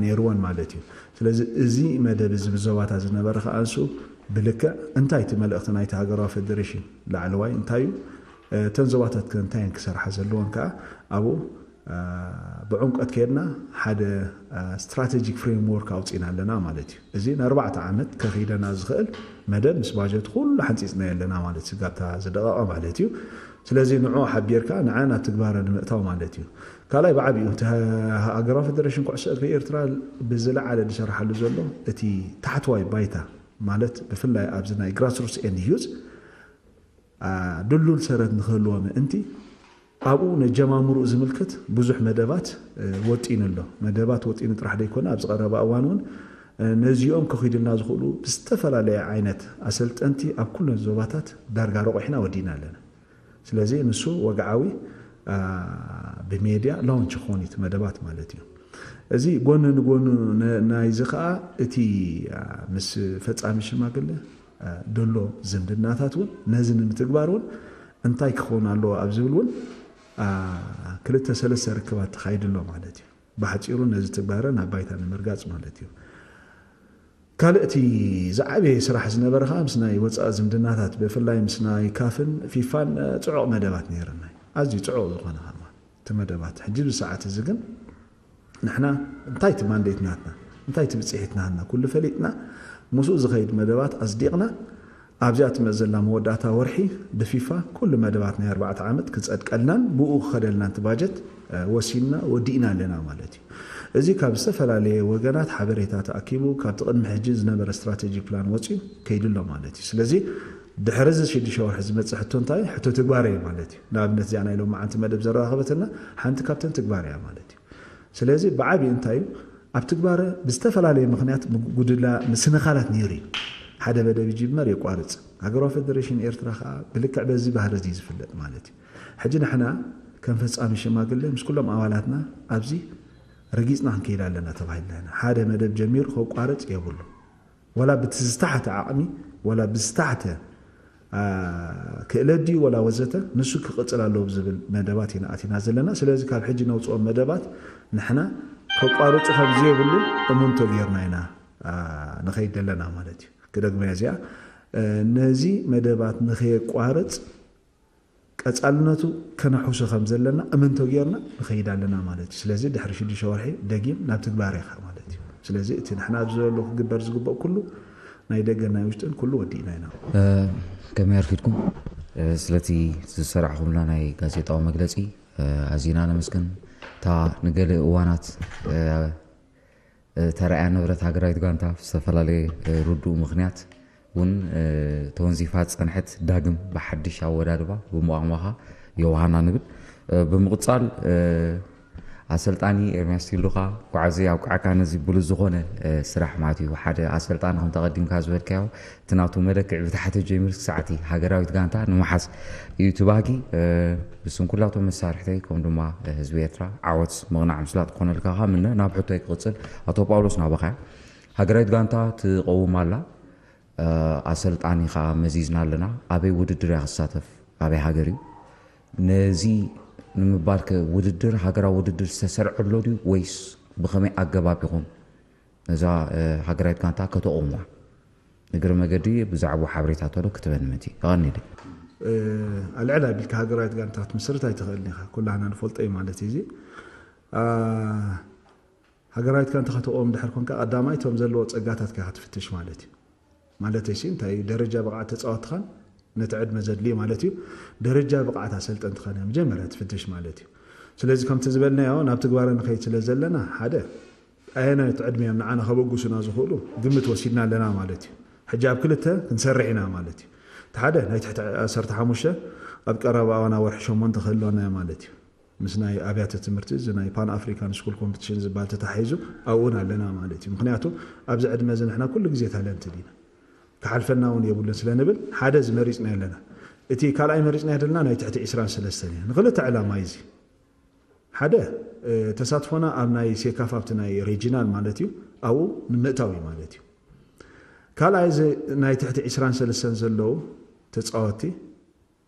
ነይርወን ማለት እዩ። ስለዚ እዚ መደብ እዚ ምስ ዞባታት ዝነበረ ከዓ ንሱ ብልክዕ እንታይ እቲ መልእኽቲ ናይቲ ሃገራዊ ፌደሬሽን ላዕለዋይ እንታይ እዩ፣ እተን ዞባታት ከ እንታይ እየን ክሰርሓ ዘለወን ከዓ ኣብኡ ብዕምቆት ከይድና ሓደ strategic framework ኣውፂእና ኣለና ማለት እዩ። እዚ ንኣርባዕተ ዓመት ከኺደና ዝኽእል መደብ ምስ ባጀት ኩሉ ሓንፂፅናዮ ኣለና ማለት እዩ። ስጋብታ ዝደቐቐ ማለት እዩ። ስለዚ ንዑ ሓቢርካ ንዓ ናብ ትግባረ ንምእታው ማለት እዩ። ካልኣይ ብዓቢኡ እቲ ሃገራዊ ፌደሬሽን ኩዕሶ እግሪ ኤርትራ ብዝለዓለ ዝሰርሓሉ ዘሎ እቲ ታሕተዋይ ባይታ ማለት ብፍላይ ኣብዚ ናይ grassroots and youth ድሉል ሰረት ንክህልዎ ምእንቲ ኣብኡ ነጀማምርኡ ዝምልከት ብዙሕ መደባት ወጢኑ ኣሎ። መደባት ወጢኑ ጥራሕ ዘይኮነ ኣብዚ ቀረባ እዋን እውን ነዚኦም ከኺዱልና ዝኽእሉ ብዝተፈላለየ ዓይነት ኣሰልጠንቲ ኣብ ኩለን ዞባታት ዳርጋ ረቑሕና ወዲእና ኣለና። ስለዚ ንሱ ወግዓዊ ብሜድያ ላውንች ክኾን እዩ እቲ መደባት ማለት እዩ። እዚ ጎኒ ንጎኑ ናይዚ ከዓ እቲ ምስ ፈፃሚ ሽማግለ ደሎ ዝምድናታት እውን ነዚ ንምትግባር እውን እንታይ ክኸውን ኣለዎ ኣብ ዝብል እውን ክልተ ሰለስተ ርክባት ተኻይዱ ኣሎ ማለት እዩ። ብሓፂሩ ነዚ ትግባረ ናብ ባይታ ንምርጋፅ ማለት እዩ። ካልእ እቲ ዝዓበየ ስራሕ ዝነበረ ከዓ ምስ ናይ ወፃኢ ዝምድናታት ብፍላይ ምስ ናይ ካፍን ፊፋን ፅዑቕ መደባት ነይርና። ኣዝዩ ፅዑቕ ዝኾነ ከዓ እቲ መደባት ሕጂ ብሰዓት እዚ ግን ንሕና እንታይ እቲ ማንዴት ናትና እንታይ እቲ ብፅሒት ናትና ኩሉ ፈሊጥና ምስኡ ዝኸይድ መደባት ኣፅዲቕና ኣብዚኣ ትመፅ ዘላ መወዳእታ ወርሒ ብፊፋ ኩሉ መደባት ናይ ኣርባዕተ ዓመት ክፀድቀልናን ብኡ ክኸደልናን እቲ ባጀት ወሲንና ወዲእና ኣለና ማለት እዩ። እዚ ካብ ዝተፈላለየ ወገናት ሓበሬታ ተኣኪቡ ካብቲ ቅድሚ ሕጂ ዝነበረ ስትራቴጂ ፕላን ወፂኡ ከይዱ ኣሎ ማለት እዩ። ስለዚ ድሕሪ እዚ ሽዱሽተ ወርሒ ዝመፅእ ሕቶ እንታይ? ሕቶ ትግባረ እዩ ማለት እዩ። ንኣብነት እዚኣ ናይ ሎማዓንቲ መደብ ዘረኻኸበትና ሓንቲ ካብተን ትግባረ እያ ማለት እዩ። ስለዚ ብዓብዪ እንታይ እዩ? ኣብ ትግባረ ብዝተፈላለየ ምኽንያት ምጉድላ ምስንኻላት ነይሩ እዩ። ሓደ መደብ ይጅመር የቋርፅ። ሃገራዊ ፌደሬሽን ኤርትራ ከዓ ብልክዕ በዚ ባህሪ እዚ ዝፍለጥ ማለት እዩ። ሕጂ ንሕና ከም ፈፃሚ ሽማግለ ምስ ኩሎም ኣባላትና ኣብዚ ረጊፅና ክንከይድ ኣለና ተባሂልና ኢና። ሓደ መደብ ጀሚሩ ከቋርፅ የብሉ። ወላ ብቲ ዝተሓተ ዓቕሚ ወላ ብዝተሓተ ክእለት ድዩ ወላ ወዘተ ንሱ ክቕፅል ኣለዎ ዝብል መደባት ኢና ኣቲና ዘለና። ስለዚ ካብ ሕጂ ነውፅኦም መደባት ንሕና ከቋርፁ ከም ዘይብሉ እምንቶ ጌርና ኢና ንኸይድ ዘለና ማለት እዩ። ክደግመያ እዚኣ ነዚ መደባት ንኸየቋርፅ ቀፃልነቱ ከነሕውሶ ከም ዘለና እምንቶ ጌርና ንኸይድ ኣለና ማለት እዩ። ስለዚ ድሕሪ ሽዱሽተ ወርሒ ደጊም ናብ ትግባር ኢኻ ማለት እዩ። ስለዚ እቲ ንሕና ኣብዚ ዘሎ ክግበር ዝግበእ ኩሉ ናይ ደገን ናይ ውሽጥን ኩሉ ወዲእና ኢና። ከመይ ኣርፊድኩም? ስለቲ ዝሰራሕኹምና ናይ ጋዜጣዊ መግለፂ ኣዚና ነመስግን። እታ ንገለ እዋናት ተራእያ ንብረት ሃገራዊት ጋንታ ብዝተፈላለየ ርዱእ ምኽንያት እውን ተወንዚፋ ዝፀንሐት ዳግም ብሓድሽ ኣወዳድባ ብምቋቋማኻ የውሃና ንብል። ብምቕፃል ኣሰልጣኒ ኤርሚያስ ቲሉኻ ጓዕዘ ኣብቃዕካ ነዚ ብሉፅ ዝኾነ ስራሕ ማለት እዩ። ሓደ ኣሰልጣኒ ከም ተቐዲምካ ዝበልካዮ እቲ ናቱ መለክዒ ብታሕቲ ጀሚሩ ክሳዕ እቲ ሃገራዊት ጋንታ ንምሓዝ እዩ እቲ ባህጊ። ብስም ኩላቶም መሳርሕተይ ከምኡ ድማ ህዝቢ ኤርትራ ዓወት ምቕናዕ ምስላጥ ክኾነልካ ምነ ናብ ሕቶይ ክቕፅል ኣቶ ጳውሎስ ናባኻ እያ። ሃገራዊት ጋንታ ትቐውም ኣላ። ኣሰልጣኒ ከዓ መዚዝና ኣለና። ኣበይ ውድድር እያ ክሳተፍ? ኣበይ ሃገር እዩ? ነዚ ንምባልከ ውድድር ሃገራዊ ውድድር ዝተሰርዐ ኣሎ ድዩ ወይስ ብኸመይ ኣገባብ ኢኹም ነዛ ሃገራዊት ጋንታ ከተቑምዋ? እግሪ መገዲ ብዛዕባኡ ሓበሬታ ተሎ ክትበኒ ምእንቲ። የቐንየለይ። ኣልዕል ኣቢልካ ሃገራዊት ጋንታ ክትምስርት ኣይትኽእልን ኢኻ። ኩላህና ንፈልጦ እዩ ማለት እዩ። እዚ ሃገራዊት ጋንታ ከተቑም ድሕር ኮንካ ቀዳማይ እቶም ዘለዎ ፀጋታት ኢኻ ክትፍትሽ ማለት እዩ። ማለተይ ሲ እንታይ እዩ? ደረጃ ብቕዓት ተፃወትኻን ነቲ ዕድመ ዘድልዩ ማለት እዩ። ደረጃ ብቕዓት ኣሰልጠንትኻን እያ መጀመርያ ትፍትሽ ማለት እዩ። ስለዚ ከምቲ ዝበልናዮ ናብ ትግባረ ንኸይድ ስለ ዘለና ሓደ ኣየናይ ዕድመ እዮም ንዓና ከበግሱና ዝኽእሉ ግምት ወሲድና ኣለና ማለት እዩ። ሕጂ ኣብ ክልተ ክንሰርሕ ኢና ማለት እዩ። እቲ ሓደ ናይ ትሕቲ ዓሰርተ ሓሙሽተ ኣብ ቀረባ እዋን ኣብ ወርሒ ሸሞንተ ክህልወና ማለት እዩ። ምስ ናይ ኣብያተ ትምህርቲ እዚ ናይ ፓን ኣፍሪካን ስኩል ኮምፒቲሽን ዝበሃል ተታሒዙ ኣብኡን ኣለና ማለት እዩ። ምክንያቱ ኣብዚ ዕድመ እዚ ንሕና ኩሉ ግዜ ታለንትድ ኢና፣ ክሓልፈና እውን የብሉን ስለ ንብል ሓደ እዚ መሪፅና ኣለና። እቲ ካልኣይ መሪፅና ዘለና ናይ ትሕቲ ዕስራን ሰለስተን እዩ። ንክልተ ዕላማ እዩ እዚ። ሓደ ተሳትፎና ኣብ ናይ ሴካፋ ኣብቲ ናይ ሬጂናል ማለት እዩ ኣብኡ ንምእታው እዩ ማለት እዩ። ካልኣይ እዚ ናይ ትሕቲ ዕስራን ሰለስተን ዘለዉ ተፃወትቲ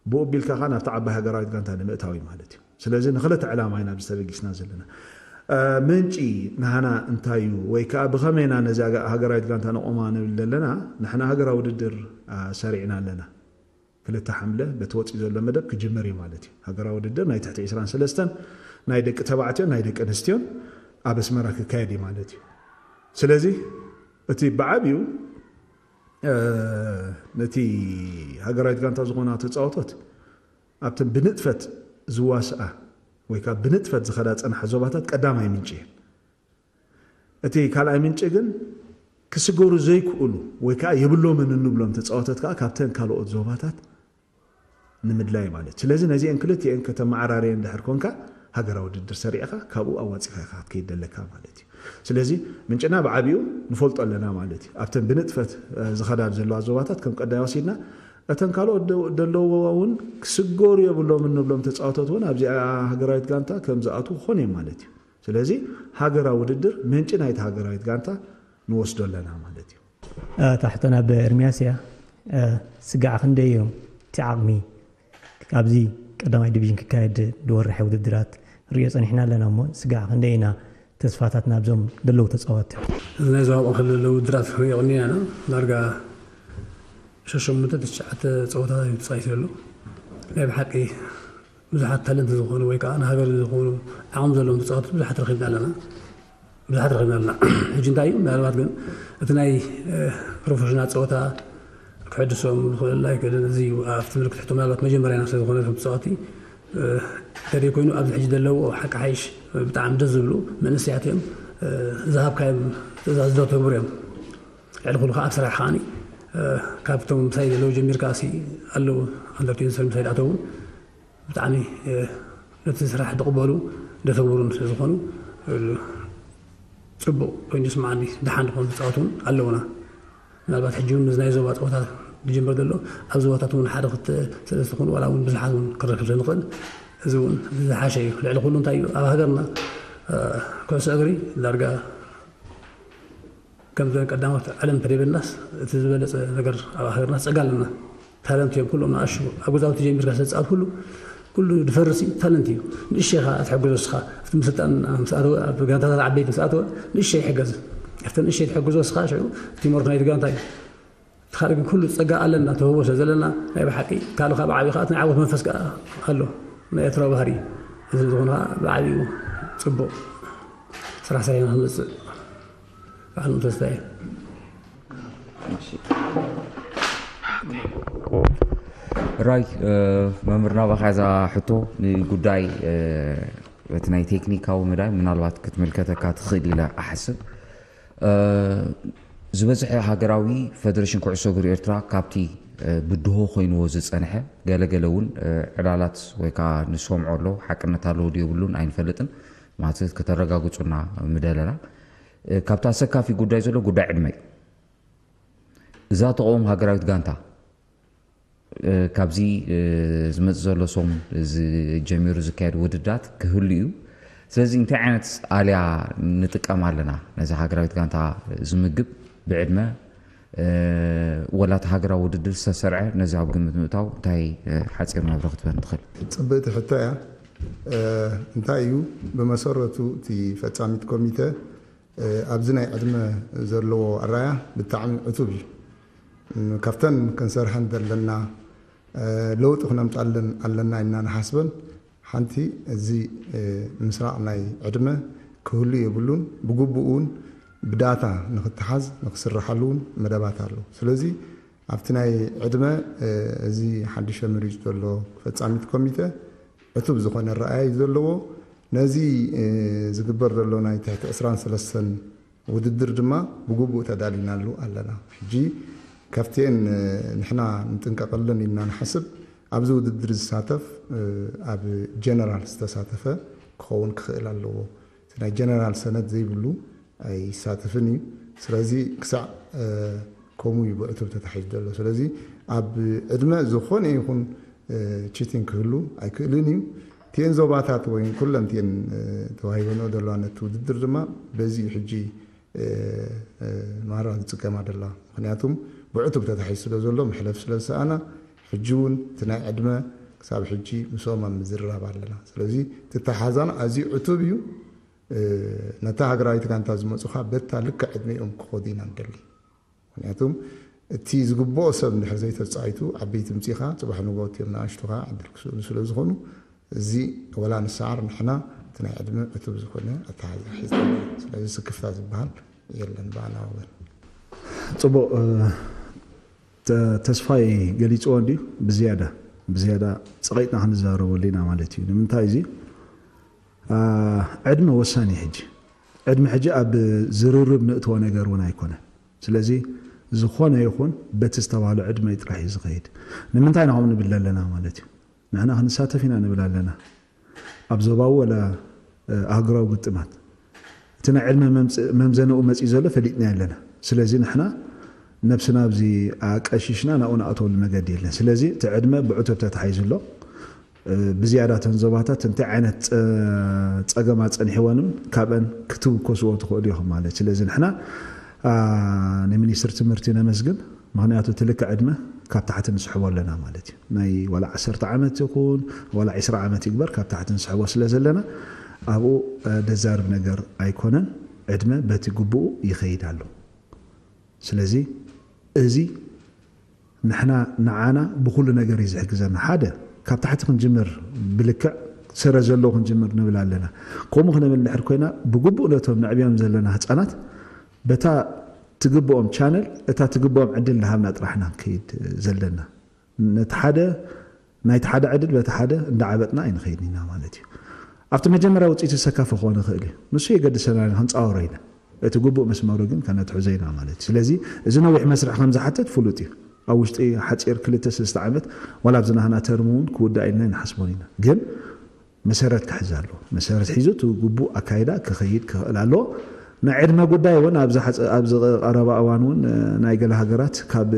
ብኡ ቢልካ ከ ናብቲ ዓባይ ሃገራዊት ጋንታ ንምእታው እዩ ማለት እዩ። ስለዚ ንክልተ ዕላማ ኢና ኣብዚ ተበጊስና ዘለና። ምንጪ ናህና እንታይ እዩ ወይ ከዓ ብኸመይ ኢና ነዚ ሃገራዊት ጋንታ ነቆማ ንብል ዘለና? ንሕና ሃገራዊ ውድድር ሰሪዕና ኣለና። ክልተ ሓምለ በቲ ወፂኡ ዘሎ መደብ ክጅምር እዩ ማለት እዩ። ሃገራዊ ውድድር ናይ ትሕቲ ዕስራን ሰለስተን ናይ ደቂ ተባዕትዮን ናይ ደቂ ኣንስትዮን ኣብ ኣስመራ ክካየድ እዩ ማለት እዩ። ስለዚ እቲ ብዓብዩ ነቲ ሃገራዊት ጋንታ ዝኾና ተፃወቶት ኣብተን ብንጥፈት ዝዋስኣ ወይ ከዓ ብንጥፈት ዝኸዳ ፀናሓ ዞባታት ቀዳማይ ምንጪ እየን። እቲ ካልኣይ ምንጪ ግን ክስገሩ ዘይክእሉ ወይ ከዓ የብሎምን እንብሎም ተፃወቶት ከዓ ካብተን ካልኦት ዞባታት ንምድላይ ማለት። ስለዚ ነዚአን ክልቲአን ከተመዓራርየን ድሕር ኮንካ ሃገራዊ ውድድር ሰሪዕኻ ካብኡ ኣዋፂኻ ኢኻ ክትከይድ ደለካ ማለት እዩ። ስለዚ ምንጭና ብዓብኡ ንፈልጦ ኣለና ማለት እዩ። ኣብተን ብንጥፈት ዝኸዳ ዘለዋ ዞባታት ከም ቀዳይ ወሲድና እተን ካልኦት ደለዎ እውን ክስገሩ የብሎም እንብሎም ተፃወቶት እውን ኣብዚኣ ሃገራዊት ጋንታ ከም ዝኣትዉ ክኾኑ እዮም ማለት እዩ። ስለዚ ሃገራዊ ውድድር ምንጪ ናይቲ ሃገራዊት ጋንታ ንወስዶ ኣለና ማለት እዩ። እታ ሕቶ ናብ ኤርሚያስ እያ። ስጋዕ ክንደይ እዮም እቲ ዓቕሚ ኣብዚ ቀዳማይ ዲቪዥን ክካየድ ዝወርሐ ውድድራት ሪኦ ፀኒሕና ኣለና እሞ ስጋዕ ክንደይ ኢና ተስፋታት ናብዞም ዘለዉ ተፃወትቲ? እዚ ናይ ዞባ ማእኸል ዘለዉ ውድድራት ሪኦ ቀኒና ኢና። ዳርጋ ሸሸሙንተ ትሽዓተ ፀወታ እዩ ተፃዊቱ ዘሎ። ናይ ብሓቂ ብዙሓት ታለንት ዝኾኑ ወይ ከዓ ንሃገር ዝኾኑ ዓቕሚ ዘለዎም ተፃወትቲ ብዙሓት ረኺብና ኣለና። ብዙሓት ረኺብና ኣለና። ሕጂ እንታይ እዩ ምናልባት ግን እቲ ናይ ፕሮፌሽናል ፀወታ ክሕድሶም ዝኽእል ኣይክእልን። እዚ እዩ ኣብቲ ምልክት ሕቶ ምናልባት መጀመርያና ስለ ዝኾነ እቶም ተፃወቲ ተደይ ኮይኑ ኣብዚ ሕጂ ዘለዎ ሓቂ ሓይሽ ብጣዕሚ ደስ ዝብሉ መንእሰያት እዮም። ዝሃብካዮም ትእዛዝ ዘተግብሩ እዮም። ልዕሊ ኩሉ ከዓ ኣብ ስራሕ ከዓኒ ካብቶም ምሳይ ዘለዉ ጀሚርካ ሲ ኣለዉ ኣንደርቴን ሰብ ምሳይ ኣተዉ ብጣዕሚ ነቲ ስራሕ ዝቕበሉ ደተግብሩን ስለ ዝኾኑ ፅቡቕ ኮይኑ ዝስማዓኒ ደሓን ዝኾኑ ተፃወት እውን ኣለውና። ምናልባት ሕጂ እውን እዚ ናይ ዞባ ፀወታ ዝጅምር ዘሎ ኣብ ዞባታት እውን ሓደ ክልተ ሰለስተ ክኾኑ ዋላ እውን ብዙሓት እውን ክረክብ ስለንኽእል እዚ እውን ዝሓሸ እዩ። ልዕሊ ኩሉ እንታይ እዩ ኣብ ሃገርና ኩዕሶ እግሪ ዳርጋ ከምዘን ቀዳሞት ዓለም ተደይበልናስ እቲ ዝበለፀ ነገር ኣብ ሃገርና ፀጋ ኣለና። ታለንት እዮም ኩሎም ንኣሹ ኣብ ገዛውቲ ጀሚርካ ሰፃት ኩሉ ኩሉ ድፈርሲ ታለንት እዩ። ንእሸኻ ትሕግዞ እስኻ ኣብቲ ምስልጣን ኣብ ጋንታታት ዓበይቲ ምስኣተወ ንእሸ ይሕገዝ ኣብቲ ንእሸ ትሕግዞ እስኻ ሽዑ እቲ ሞርክ ናይ ጋንታ እዩ። እቲ ካልእ ግን ኩሉ ፀጋ ኣለና ተህቦ ስለ ዘለና ናይ ብሓቂ ካልእ ካብ ዓብዩ ከዓ ናይ ዓወት መንፈስ ከዓ ኣሎ። ናይ ኤርትራዊ ባህሪ እዚ ዝኾነ ከዓ ብዓብዩ ፅቡቕ ስራሕ ሰሪሕና ክንመፅእ ባዕሉ ተስፋ እየ። ራይ መምህር ናባኻ እዛ ሕቶ ንጉዳይ እቲ ናይ ቴክኒካዊ መዳይ ምናልባት ክትምልከተካ ትኽእል ኢለ ኣሓስብ። ዝበዝሐ ሃገራዊ ፈደሬሽን ኩዕሶ እግሪ ኤርትራ ካብቲ ብድሆ ኮይንዎ ዝፀንሐ ገለገለ እውን ዕላላት ወይ ከዓ ንሰምዖ ኣሎ ሓቅነት ኣለዎ ድየብሉን ኣይንፈልጥን ማለት ከተረጋግፁና ምደለና። ካብቲ ኣሰካፊ ጉዳይ ዘሎ ጉዳይ ዕድመ እዩ። እዛ ተቐውም ሃገራዊት ጋንታ ካብዚ ዝመፅእ ዘሎ ሰሙን ጀሚሩ ዝካየድ ውድዳት ክህሉ እዩ። ስለዚ እንታይ ዓይነት ኣልያ ንጥቀም ኣለና ነዚ ሃገራዊት ጋንታ ዝምግብ ብዕድመ ወላ እቲ ሃገራዊ ውድድር ዝተሰርዐ ነዚ ኣብ ግምት ምእታው እንታይ ሓፂር መብርሂ ክትበን ትኽእል? ፅብእቲ ሕቶ እያ። እንታይ እዩ ብመሰረቱ እቲ ፈፃሚት ኮሚተ ኣብዚ ናይ ዕድመ ዘለዎ ኣራያ ብጣዕሚ ዕቱብ እዩ። ካብተን ክንሰርሐን ዘለና ለውጢ ክነምፃለን ኣለና ኢልና ንሓስበን ሓንቲ እዚ ምስራቕ ናይ ዕድመ ክህሉ የብሉን። ብግቡእ እውን ብዳታ ንክተሓዝ ንክስርሓሉ እውን መደባት ኣሎ። ስለዚ ኣብቲ ናይ ዕድመ እዚ ሓድሽ ተመሪፁ ዘሎ ፈፃሚት ኮሚተ ዕቱብ ዝኾነ ረኣያ እዩ ዘለዎ። ነዚ ዝግበር ዘሎ ናይ ትሕቲ ዕስራን ሰለስተን ውድድር ድማ ብግቡእ ተዳሊናሉ ኣለና። ሕጂ ካብተን ንሕና ንጥንቀቐለን ኢልና ንሓስብ ኣብዚ ውድድር ዝሳተፍ ኣብ ጀነራል ዝተሳተፈ ክኸውን ክኽእል ኣለዎ። እቲ ናይ ጀነራል ሰነድ ዘይብሉ ኣይሳተፍን እዩ። ስለዚ ክሳዕ ከምኡ እዩ ብዕቱብ ተታሒዙ ዘሎ። ስለዚ ኣብ ዕድመ ዝኾነ ይኹን ቺቲንግ ክህሉ ኣይክእልን እዩ። እቲኤን ዞባታት ወይ ኩለን እቲኤን ተዋሂበንኦ ዘለዋ ነቲ ውድድር ድማ በዚ እዩ ሕጂ ማራ ዝፅገማ ደላ። ምክንያቱም ብዕቱብ ተታሒዙ ስለ ዘሎ መሕለፍ ስለ ዝሰኣና ሕጂ እውን እቲ ናይ ዕድመ ክሳብ ሕጂ ምስኦም ኣብ ምዝርራብ ኣለና። ስለዚ እቲ ተሓዛና ኣዝዩ ዕቱብ እዩ። ነታ ሃገራዊት ጋንታ ዝመፁ ከዓ በታ ልክዕ ዕድሚኦም ክኸዱ ኢና ንደሊ። ምክንያቱም እቲ ዝግብኦ ሰብ እንድሕር ዘይተፃይቱ ዓበይቲ ምፂኻ ፅባሕ ንግሆ እቲኦም ንኣሽቱ ከዓ ዕድል ክስእኑ ስለ ዝኾኑ እዚ ወላ ንሰዓር ንሕና እቲ ናይ ዕድመ ዕቱብ ዝኾነ ኣተሓዛ ሒዝና። ስለዚ ስክፍታ ዝበሃል የለን ብኣና ወገን። ፅቡቕ ተስፋይ ገሊፅዎ እንዲ ብዝያዳ ብዝያዳ ፀቒጥና ክንዛረበሉ ኢና ማለት እዩ። ንምንታይ እዚ ዕድመ ወሳኒ ሕጂ ዕድመ ሕጂ ኣብ ዝርርብ ንእትዎ ነገር እውን ኣይኮነን። ስለዚ ዝኾነ ይኹን በቲ ዝተባህሎ ዕድመ ጥራሕ እዩ ዝኸይድ። ንምንታይ ኢና ከምኡ ንብል ኣለና ማለት እዩ? ንሕና ክንሳተፍ ኢና ንብል ኣለና። ኣብ ዞባዊ ወላ ኣህጉራዊ ግጥማት እቲ ናይ ዕድመ መምዘንኡ መፂኡ ዘሎ ፈሊጥና ኣለና። ስለዚ ንሕና ነብስና ኣብዚ ኣቀሺሽና ናብኡ ንኣተወሉ መገዲ የለን። ስለዚ እቲ ዕድመ ብዕቱብ ተታሒዙ ኣሎ። ብዝያዳ እተን ዞባታት እንታይ ዓይነት ፀገም ኣፀኒሕወን እውን ካብአን ክትውከስዎ ትኽእሉ ኢኹም ማለት። ስለዚ ንሕና ንሚኒስትር ትምህርቲ ነመስግን። ምክንያቱ እቲ ልክዕ ዕድመ ካብ ታሕቲ ንስሕቦ ኣለና ማለት እዩ። ናይ ዋላ ዓሰርተ ዓመት ይኹን ዋላ ዒስራ ዓመት ይግበር ካብ ታሕቲ ንስሕቦ ስለ ዘለና ኣብኡ ደዛርብ ነገር ኣይኮነን። ዕድመ በቲ ግቡኡ ይኸይድ ኣሎ። ስለዚ እዚ ንሕና ንዓና ብኩሉ ነገር እዩ ዝሕግዘና። ሓደ ካብ ታሕቲ ክንጅምር ብልክዕ ስረ ዘለዎ ክንጅምር ንብል ኣለና። ከምኡ ክንብል እንድሕር ኮይና ብግቡእ ነቶም ንዕብዮም ዘለና ህፃናት በታ ትግብኦም ቻነል እታ ትግብኦም ዕድል እንዳሃብና ጥራሕና ክንከይድ ዘለና። ነቲ ሓደ ናይቲ ሓደ ዕድል በቲ ሓደ እንዳዓበጥና ኣይንኸይድን ኢና ማለት እዩ። ኣብቲ መጀመርያ ውፅኢት ሰካፊ ክኾን ይኽእል እዩ። ንሱ የገድሰና ክንፃወሮ ኢና። እቲ ግቡእ መስመሩ ግን ከነትሕዞ ኢና ማለት እዩ። ስለዚ እዚ ነዊሕ መስርሕ ከም ዝሓትት ፍሉጥ እዩ። ኣብ ውሽጢ ሓፂር ክልተ ሰለስተ ዓመት ዋላ ኣብዚ ናህና ተርም እውን ክውዳእ ኢልና ኣይንሓስቦን ኢና። ግን መሰረት ክሕዝ ኣለዎ። መሰረት ሒዙ እቲ ግቡእ ኣካይዳ ክኸይድ ክኽእል ኣለዎ። ናይ ዕድመ ጉዳይ እውን ኣብዚ ሓፀ-፣ ኣብዚ ቀረባ እዋን እውን፣ እ፣ ናይ ገለ ሃገራት ካብ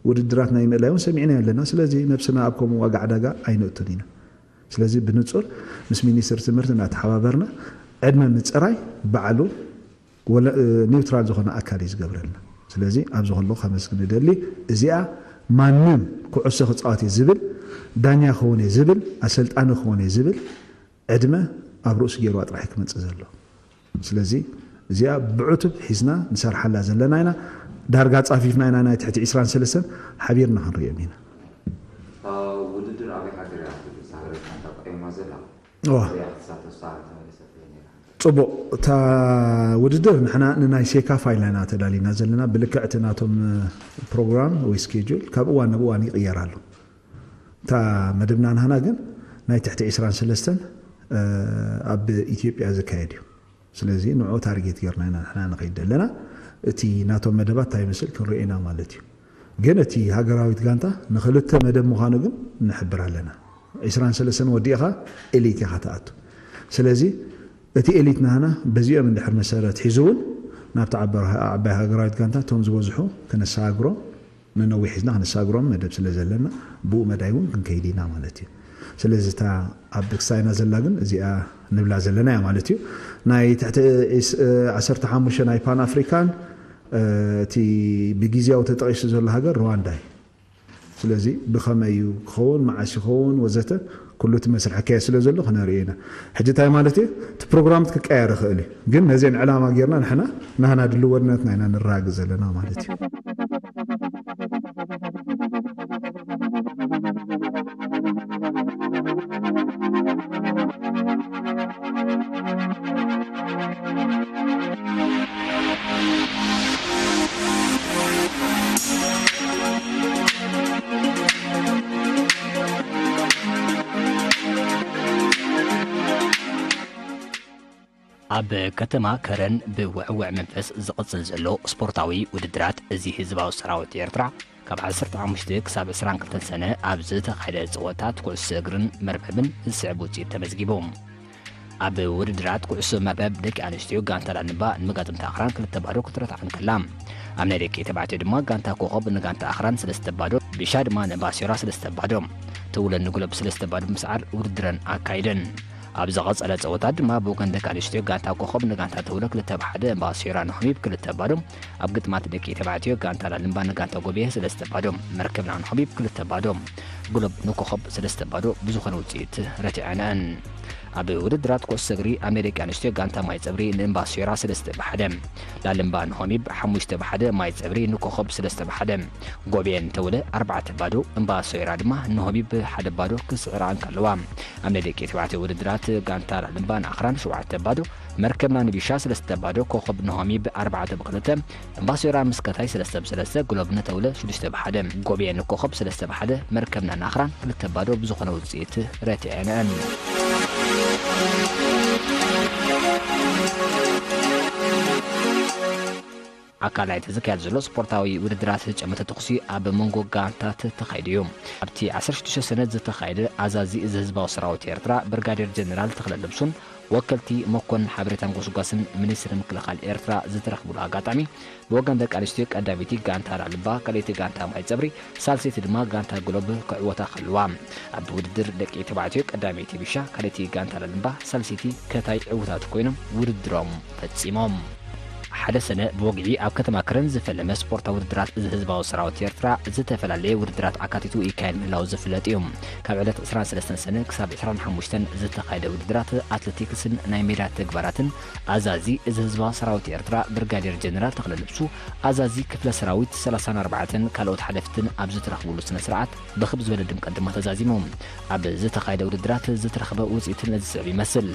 ውድድራት ናይ ምእላይ እውን ሰሚዕና ኣለና። ስለዚ ነብስና ኣብ ከምኡ ዋጋ ዕዳጋ ኣይነእቱን ኢና። ስለዚ ብንጹር ምስ ሚኒስትሪ ትምህርቲ እናተሓባበርና ዕድመ ምጽራይ ባዕሉ ወለ-፣ እ፣ ኒውትራል ዝኾነ ኣካል እዩ ዝገብረልና። ስለዚ ኣብዚ ከለኹ ከመስግን እደሊ። እዚኣ ማንም ኩዕሶ ክጻወት እየ ዝብል፣ ዳኛ ክኸውን እየ ዝብል፣ ኣሰልጣኒ ክኸውን እየ ዝብል ዕድመ ኣብ ርእሱ ገይርዋ ጥራሕ እዩ ክመጽእ ዘሎ። ስለዚ እዚኣ ብዕቱብ ሒዝና ንሰርሓላ ዘለና ኢና። ዳርጋ ጻፊፍና ኢና፣ ናይ ትሕቲ ዕስራን ሰለስተን ሓቢርና ክንርእዮም ኢና። እታ ውድድር ኣበይ ሃገር እያ ትብል? እዛ ሃገር እታ ቆይማ ዘላ እዋ። እዚኣ ክትሳተፍ ዝተባህለት ተመለሰት ነይራ። ጽቡቕ፣ እታ ውድድር ንሕና ንናይ ሴካፋ ኢልና ኢና ተዳሊና ዘለና። ብልክዕ እቲ ናቶም ፕሮግራም ወይ ስኬጁል ካብ እዋን ናብ እዋን ይቕየር ኣሎ። እታ መደብና ናህና ግን ናይ ትሕቲ ዕስራን ሰለስተን ኣብ ኢትዮጵያ ዝካየድ እዩ። ስለዚ ንዑ ታርጌት ጌርና ኢና ንሕና ንኸይድ ዘለና። እቲ ናቶም መደባት እንታይ ይመስል ክንርኢ ኢና ማለት እዩ። ግን እቲ ሃገራዊት ጋንታ ንኽልተ መደብ ምዃኑ ግን ንሕብር ኣለና። ዕስራን ሰለስተን ወዲእኻ ኤሊት ኢኻ ትኣቱ። ስለዚ እቲ ኤሊት ናህና በዚኦም እንድሕር መሰረት ሒዙ እውን ናብቲ ዓባይ፣ ዓባይ ሃገራዊት ጋንታ እቶም ዝበዝሑ ክነሰጋግሮም፣ ንነዊሕ ሒዝና ክነሰጋግሮም መደብ ስለ ዘለና ብኡ መዳይ እውን ክንከይድ ኢና ማለት እዩ። ስለዚ እታ ኣብ ክሳይና ዘላ ግን እዚኣ ንብላ ዘለና እያ ማለት እዩ። ናይ ትሕቲ ዒስ-፣ ዓሰርተ ሓሙሽተ ናይ ፓን ኣፍሪካን፣ እ፣ እቲ ብግዜያዊ ተጠቒሱ ዘሎ ሃገር ሩዋንዳ እዩ። ስለዚ ብኸመይ እዩ ክኸውን፣ መዓስ ይኸውን ወዘተ ኩሉ እቲ መስርሕ ክካየድ ስለ ዘሎ ክነርእዮ ኢና። ሕጂ እንታይ ማለት እዩ? እቲ ፕሮግራም ክቀየር ይኽእል እዩ። ግን ነዚአን ዕላማ ጌርና ንሕና ናህና ድልወነትና ኢና ንረጋግጽ ዘለና ማለት እዩ። ኣብ ከተማ ከረን ብውዕውዕ መንፈስ ዝቕጽል ዘሎ ስፖርታዊ ውድድራት እዚ ህዝባዊ ሰራዊት ኤርትራ ካብ ዓሰርተ ሓሙሽተ ክሳብ ዕስራን ክልተን ሰነ ኣብ ዝተኻየደ ጸወታት ኩዕሶ እግርን መርበብን ዝስዕብ ውጽኢት ተመዝጊቡ። ኣብ ውድድራት ኩዕሶ መርበብ ደቂ ኣንስትዮ ጋንታ ላልባ ንመጋጥምቲ ኣኽራን ክልተ ባዶ ክትረትዓ እንከላ፣ ኣብ ናይ ደቂ ተባዕትዮ ድማ ጋንታ ኮኸብ ንጋንታ ኣኽራን ሰለስተ ባዶ፣ ቢሻ ድማ ንባሲራ ሰለስተ ባዶ፣ ተውለ ንጉለብ ሰለስተ ባዶ ብምስዓር ውድድረን ኣካይደን። ኣብ ዝቐጸለ ጸወታ ድማ ብወገን ደቂ ኣንስትዮ ጋንታ ኮኸብ ንጋንታ ተውለ ክልተ ብ ሓደ፣ እምባሲራ ንሆሚብ ክልተ ባዶ፣ ኣብ ግጥማት ደቂ ተባዕትዮ ጋንታ ላልምባ ንጋንታ ጎብየ ሰለስተ ባዶ፣ መርከብና ንሆሚብ ክልተ ባዶ፣ ግሎብ ንኮኸብ ሰለስተ ባዶ ብዝኾነ ውጽኢት ረቲዐንአን። ኣብ ውድድራት ኩዕሶ እግሪ ኣብ ናይ ደቂ ኣንስትዮ ጋንታ ማይ ጸብሪ ንእምባሲራ ሰለስተ ብ ሓደ፣ ላልምባ ንሆሚብ ሓሙሽተ ብ ሓደ፣ ማይ ጸብሪ ንኮኸብ ሰለስተ ብ ሓደ፣ ጎብየ ንተውለ ኣርባዕተ ባዶ፣ እምባሲራ ድማ ንሆሚብ ሓደ ባዶ ክስዕራ እንከለዋ፣ ኣብ ናይ ደቂ ተባዕትዮ ውድድራት ጋንታ ላልምባ ንኣኽራን ሸውዓተ ባዶ፣ መርከብና ንቢሻ ሰለስተ ባዶ፣ ኮኸብ ንሆሚብ ኣርባዕተ ብ ክልተ፣ እምባሲራ ምስ ከታይ ሰለስተ ብ ሰለስተ፣ ግሎብ ንተውለ ሽዱሽተ ብ ሓደ፣ ጎብየ ንኮኸብ ሰለስተ ብ ሓደ፣ መርከብና ንኣኽራን ክልተ ባዶ ብዝኾነ ውጽኢት ረቲዐንአን። ኣካል ናይቲ ዝካየድ ዘሎ ስፖርታዊ ውድድራት ጨመተ ተኹሲ ኣብ መንጎ ጋንታት ተኻይዱ እዩ። ኣብቲ ዓሰርተ ሽዱሽተ ሰነ ዝተኻየደ ኣዛዚ እዚ ህዝባዊ ሰራዊት ኤርትራ ብርጋዴር ጀነራል ተኽለ ልብሱን ወከልቲ መኮንን ሓበሬታን ጎስጓስን ሚኒስትሪ ምክልኻል ኤርትራ ዝተረኽብሉ ኣጋጣሚ ብወገን ደቂ ኣንስትዮ ቀዳመይቲ ጋንታ ላልባ፣ ካልኣይቲ ጋንታ ማይ ጸብሪ፣ ሳልሰይቲ ድማ ጋንታ ግሎብ ክዕወታ ከለዋ፣ ኣብ ውድድር ደቂ ተባዕትዮ ቀዳመይቲ ቢሻ፣ ካልኣይቲ ጋንታ ላልባ፣ ሳልሰይቲ ከታይ ዕውታት ኮይኖም ውድድሮም ፈጺሞም። ሓደ ሰነ ብወግዒ ኣብ ከተማ ከረን ዝፈለመ ስፖርታዊ ውድድራት እዚ ህዝባዊ ሰራዊት ኤርትራ ዝተፈላለየ ውድድራት ኣካቲቱ ይካየድ ምህላው ዝፍለጥ እዩ። ካብ ዕለት ዕስራን ሰለስተን ሰነ ክሳብ ዕስራን ሓሙሽተን ዝተኻየደ ውድድራት ኣትሌቲክስን ናይ ሜዳ ተግባራትን ኣዛዚ እዚ ህዝባዊ ሰራዊት ኤርትራ ብርጋዴር ጀነራል ተኽለ ልብሱ፣ ኣዛዚ ክፍለ ሰራዊት ሰላሳን ኣርባዕተን ካልኦት ሓለፍትን ኣብ ዝተረኽብሉ ስነ ስርዓት ብኽብ ዝበለ ድምቀት ድማ ተዛዚሙ። ኣብ ዝተኻየደ ውድድራት ዝተረኽበ ውፅኢት ነዚ ዝስዕብ ይመስል።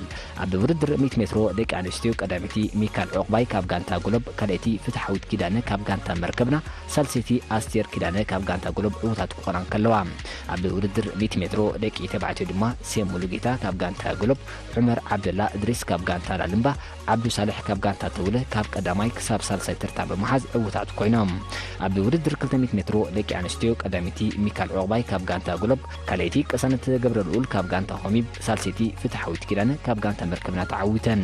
ኣብ ውድድር ሚእቲ ሜትሮ ደቂ ኣንስትዮ ቀዳመይቲ ሚካል ዑቕባይ ካብ ጋንታ ጎሎብ፣ ካልኣይቲ ፍትሓዊት ኪዳነ ካብ ጋንታ መርከብና፣ ሳልሰይቲ ኣስቴር ኪዳነ ካብ ጋንታ ጎሎብ ዕዉታት ክኾና እንከለዋ፣ ኣብ ውድድር ሚእቲ ሜትሮ ደቂ ተባዕትዮ ድማ ሴም ሙሉጌታ ካብ ጋንታ ጎሎብ፣ ዑመር ዓብደላ እድሪስ ካብ ጋንታ ላልምባ፣ ዓብዱ ሳልሕ ካብ ጋንታ ተውለ ካብ ቀዳማይ ክሳብ ሳልሳይ ተርታ ብምሓዝ ዕዉታት ኮይኖም። ኣብ ውድድር ክልተ ሚእቲ ሜትሮ ደቂ ኣንስትዮ ቀዳመይቲ ሚካል ዑቕባይ ካብ ጋንታ ጎሎብ፣ ካልኣይቲ ቅሳነት ገብረልኡል ካብ ጋንታ ሆሚብ፣ ሳልሰይቲ ፍትሓዊት ኪዳነ ካብ ጋንታ መርከብና ተዓዊተን።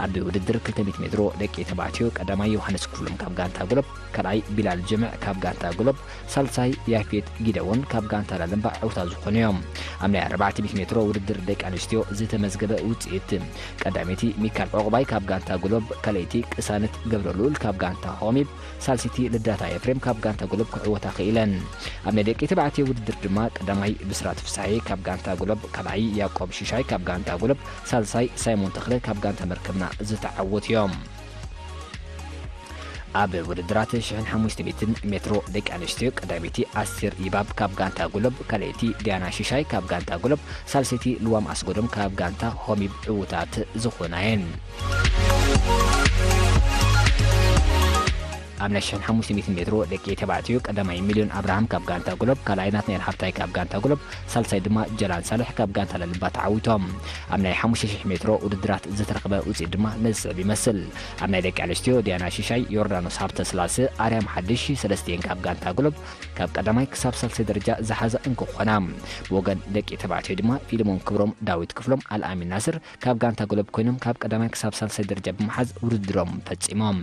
ኣብ ውድድር ክልተ ሚእቲ ሜትሮ ደቂ ተባዕትዮ ቀዳማይ ዮሃንስ ክፍሎም ካብ ጋንታ ጎሎብ፣ ካልኣይ ቢላል ጀምዕ ካብ ጋንታ ጎሎብ፣ ሳልሳይ ያፌት ጊደዎን ካብ ጋንታ ላልምባ ዕውታት ዝኾኑ እዮም። ኣብ ናይ ኣርባዕተ ሚእቲ ሜትሮ ውድድር ደቂ ኣንስትዮ ዝተመዝገበ ውፅኢት፣ ቀዳመይቲ ሚካል ዑቕባይ ካብ ጋንታ ጎሎብ፣ ካልኣይቲ ቅሳነት ገብረልኡል ካብ ጋንታ ሆሚብ፣ ሳልሰይቲ ልዳታ ኤፍሬም ካብ ጋንታ ጎሎብ ክዕወታ ክኢለን። ኣብ ናይ ደቂ ተባዕትዮ ውድድር ድማ ቀዳማይ ብስራት ፍስሓየ ካብ ጋንታ ጎሎብ፣ ካልኣይ ያዕቆብ ሽሻይ ካብ ጋንታ ጎሎብ፣ ሳልሳይ ሳይሞን ተኽለ ካብ ጋንታ መርከብና ዝተዓወቱ እዮም። ኣብ ውድድራት ሽሕን ሓሙሽተ ሚእትን ሜትሮ ደቂ ኣንስትዮ ቀዳመይቲ ኣስቴር ይባብ ካብ ጋንታ ጎሎብ፣ ካልኣይቲ ዲያና ሽሻይ ካብ ጋንታ ጎሎብ፣ ሳልሰይቲ ልዋም ኣስጎዶም ካብ ጋንታ ሆሚብ ዕዉታት ዝኾና እየን። ኣብ ናይ ሽሕን ሓሙሽተ ሚእትን ሜትሮ ደቂ ተባዕትዮ ቀዳማይ ሚልዮን ኣብርሃም ካብ ጋንታ ጎሎብ፣ ካልኣይ ናትናኤል ሃብታይ ካብ ጋንታ ጎሎብ፣ ሳልሳይ ድማ ጀላን ሳልሕ ካብ ጋንታ ላልምባ ተዓዊቶም። ኣብ ናይ ሓሙሽተ ሽሕ ሜትሮ ውድድራት ዝተረኽበ ውፅኢት ድማ ነዚ ዝስዕብ ይመስል። ኣብ ናይ ደቂ ኣንስትዮ ዲያና ሽሻይ፣ ዮርዳኖስ ሃብተስላሰ፣ ኣርያም ሓድሽ ሰለስቲኤን ካብ ጋንታ ጎሎብ ካብ ቀዳማይ ክሳብ ሳልሳይ ደረጃ ዝሓዛ እንክኾና፣ ብወገን ደቂ ተባዕትዮ ድማ ፊልሞን ክብሮም፣ ዳዊት ክፍሎም፣ ኣልኣሚን ናስር ካብ ጋንታ ጎሎብ ኮይኖም ካብ ቀዳማይ ክሳብ ሳልሳይ ደረጃ ብምሓዝ ውድድሮም ፈጺሞም።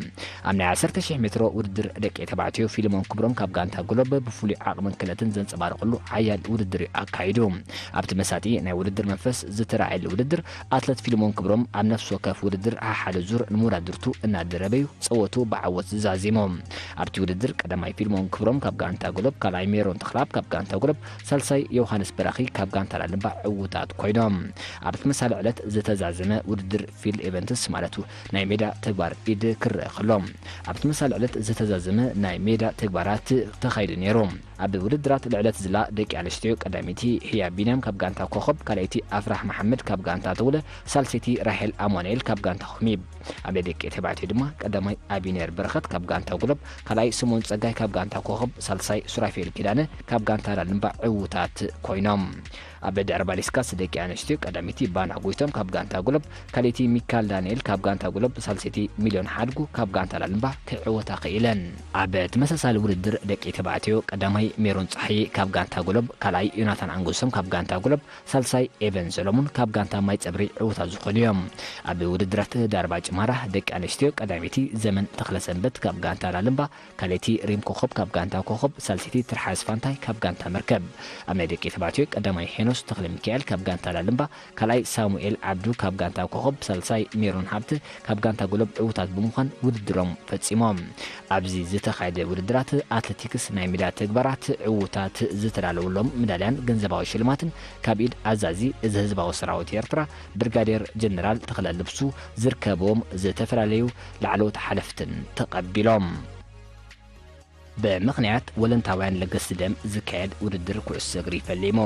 ኣብ ናይ ዓሰርተ ሽሕ ሜትሮ ውድድር ደቂ ተባዕትዮ ፊልሞን ክብሮም ካብ ጋንታ ጎሎብ ብፍሉይ ዓቕምን ክእለትን ዘንጸባረቐሉ ሓያል ውድድር እዩ ኣካይዱ። ኣብቲ መሳጢ ናይ ውድድር መንፈስ ዝተራእየሉ ውድድር ኣትለት ፊልሞን ክብሮም ኣብ ነፍሲ ወከፍ ውድድር ሓደ ዙር ንመወዳድርቱ እናደረበ እዩ ጸወቱ ብዓወት ዝዛዚሙ። ኣብቲ ውድድር ቀዳማይ ፊልሞን ክብሮም ካብ ጋንታ ጎሎብ፣ ካልኣይ ሜሮን ተኽላብ ካብ ጋንታ ጎሎብ፣ ሳልሳይ ዮሃንስ በራኺ ካብ ጋንታ ላልምባ ዕዉታት ኮይኖም። ኣብ ተመሳሳሊ ዕለት ዝተዛዘመ ውድድር ፊልድ ኤቨንትስ ማለት ናይ ሜዳ ተግባር ኢድ ክረአ ከሎ፣ ኣብ ተመሳሳሊ ዕለት ዝተዛዘመ ናይ ሜዳ ተግባራት ተኻይዱ ነይሩ። ኣብ ውድድራት ልዕለት ዝላ ደቂ ኣንስትዮ ቀዳመይቲ ህያ ቢንያም ካብ ጋንታ ኮኸብ፣ ካልኣይቲ ኣፍራህ መሓመድ ካብ ጋንታ ተውለ፣ ሳልሰይቲ ራሄል ኣማኑኤል ካብ ጋንታ ሆሚብ። ኣብ ናይ ደቂ ተባዕትዮ ድማ ቀዳማይ ኣቢኔር በረኸት ካብ ጋንታ ጎሎብ፣ ካልኣይ ስምኦን ጸጋይ ካብ ጋንታ ኮኸብ፣ ሳልሳይ ሱራፌል ኪዳነ ካብ ጋንታ ላልምባ ዕዉታት ኮይኖም። ኣብ ድሕሪ ባሊስካስ ደቂ ኣንስትዮ ቀዳመይቲ ባና ጎይቶም ካብ ጋንታ ጎሎብ፣ ካልኣይቲ ሚካል ዳንኤል ካብ ጋንታ ጎሎብ፣ ሳልሰይቲ ሚልዮን ሓድጉ ካብ ጋንታ ላልምባ ክዕወታ ክኢለን። ኣብ ተመሳሳሊ ውድድር ደቂ ተባዕትዮ ቀዳማይ ሜሮን ጸሃየ ካብ ጋንታ ጎሎብ፣ ካልኣይ ዮናታን ኣንጎሶም ካብ ጋንታ ጎሎብ፣ ሳልሳይ ኤቨን ሰሎሞን ካብ ጋንታ ማይ ጸብሪ ዕዉታት ዝኾኑ እዮም። ኣብ ውድድራት ዳርባ ጭማራ ደቂ ኣንስትዮ ቀዳመይቲ ዘመን ተኽለሰንበት ካብ ጋንታ ላልምባ፣ ካልኣይቲ ሪም ኮኸብ ካብ ጋንታ ኮኸብ፣ ሳልሰይቲ ትርሓስ ፋንታይ ካብ ጋንታ መርከብ። ኣብ ናይ ደቂ ተባዕትዮ ቀዳማይ ሄኖስ ተኽለ ሚካኤል ካብ ጋንታ ላልምባ፣ ካልኣይ ሳሙኤል ዓብዱ ካብ ጋንታ ኮኸብ፣ ሳልሳይ ሜሮን ሃብተ ካብ ጋንታ ጎሎብ ዕዉታት ብምዃን ውድድሮም ፈጺሞም። ኣብዚ ዝተኻየደ ውድድራት ኣትሌቲክስ ናይ ሜዳ ተግባራት ዕዉታት ዝተዳለወሎም ምዳልያን ገንዘባዊ ሽልማትን ካብ ኢድ ኣዛዚ እዚ ህዝባዊ ሰራዊት ኤርትራ ብርጋዴር ጀነራል ተኽለ ልብሱ ዝርከብዎም ዝተፈላለዩ ላዕለዎት ሓለፍትን ተቐቢሎም። ብምኽንያት ወለንታውያን ለገስቲ ደም ዝካየድ ውድድር ኩዕሶ እግሪ ፈሊሙ።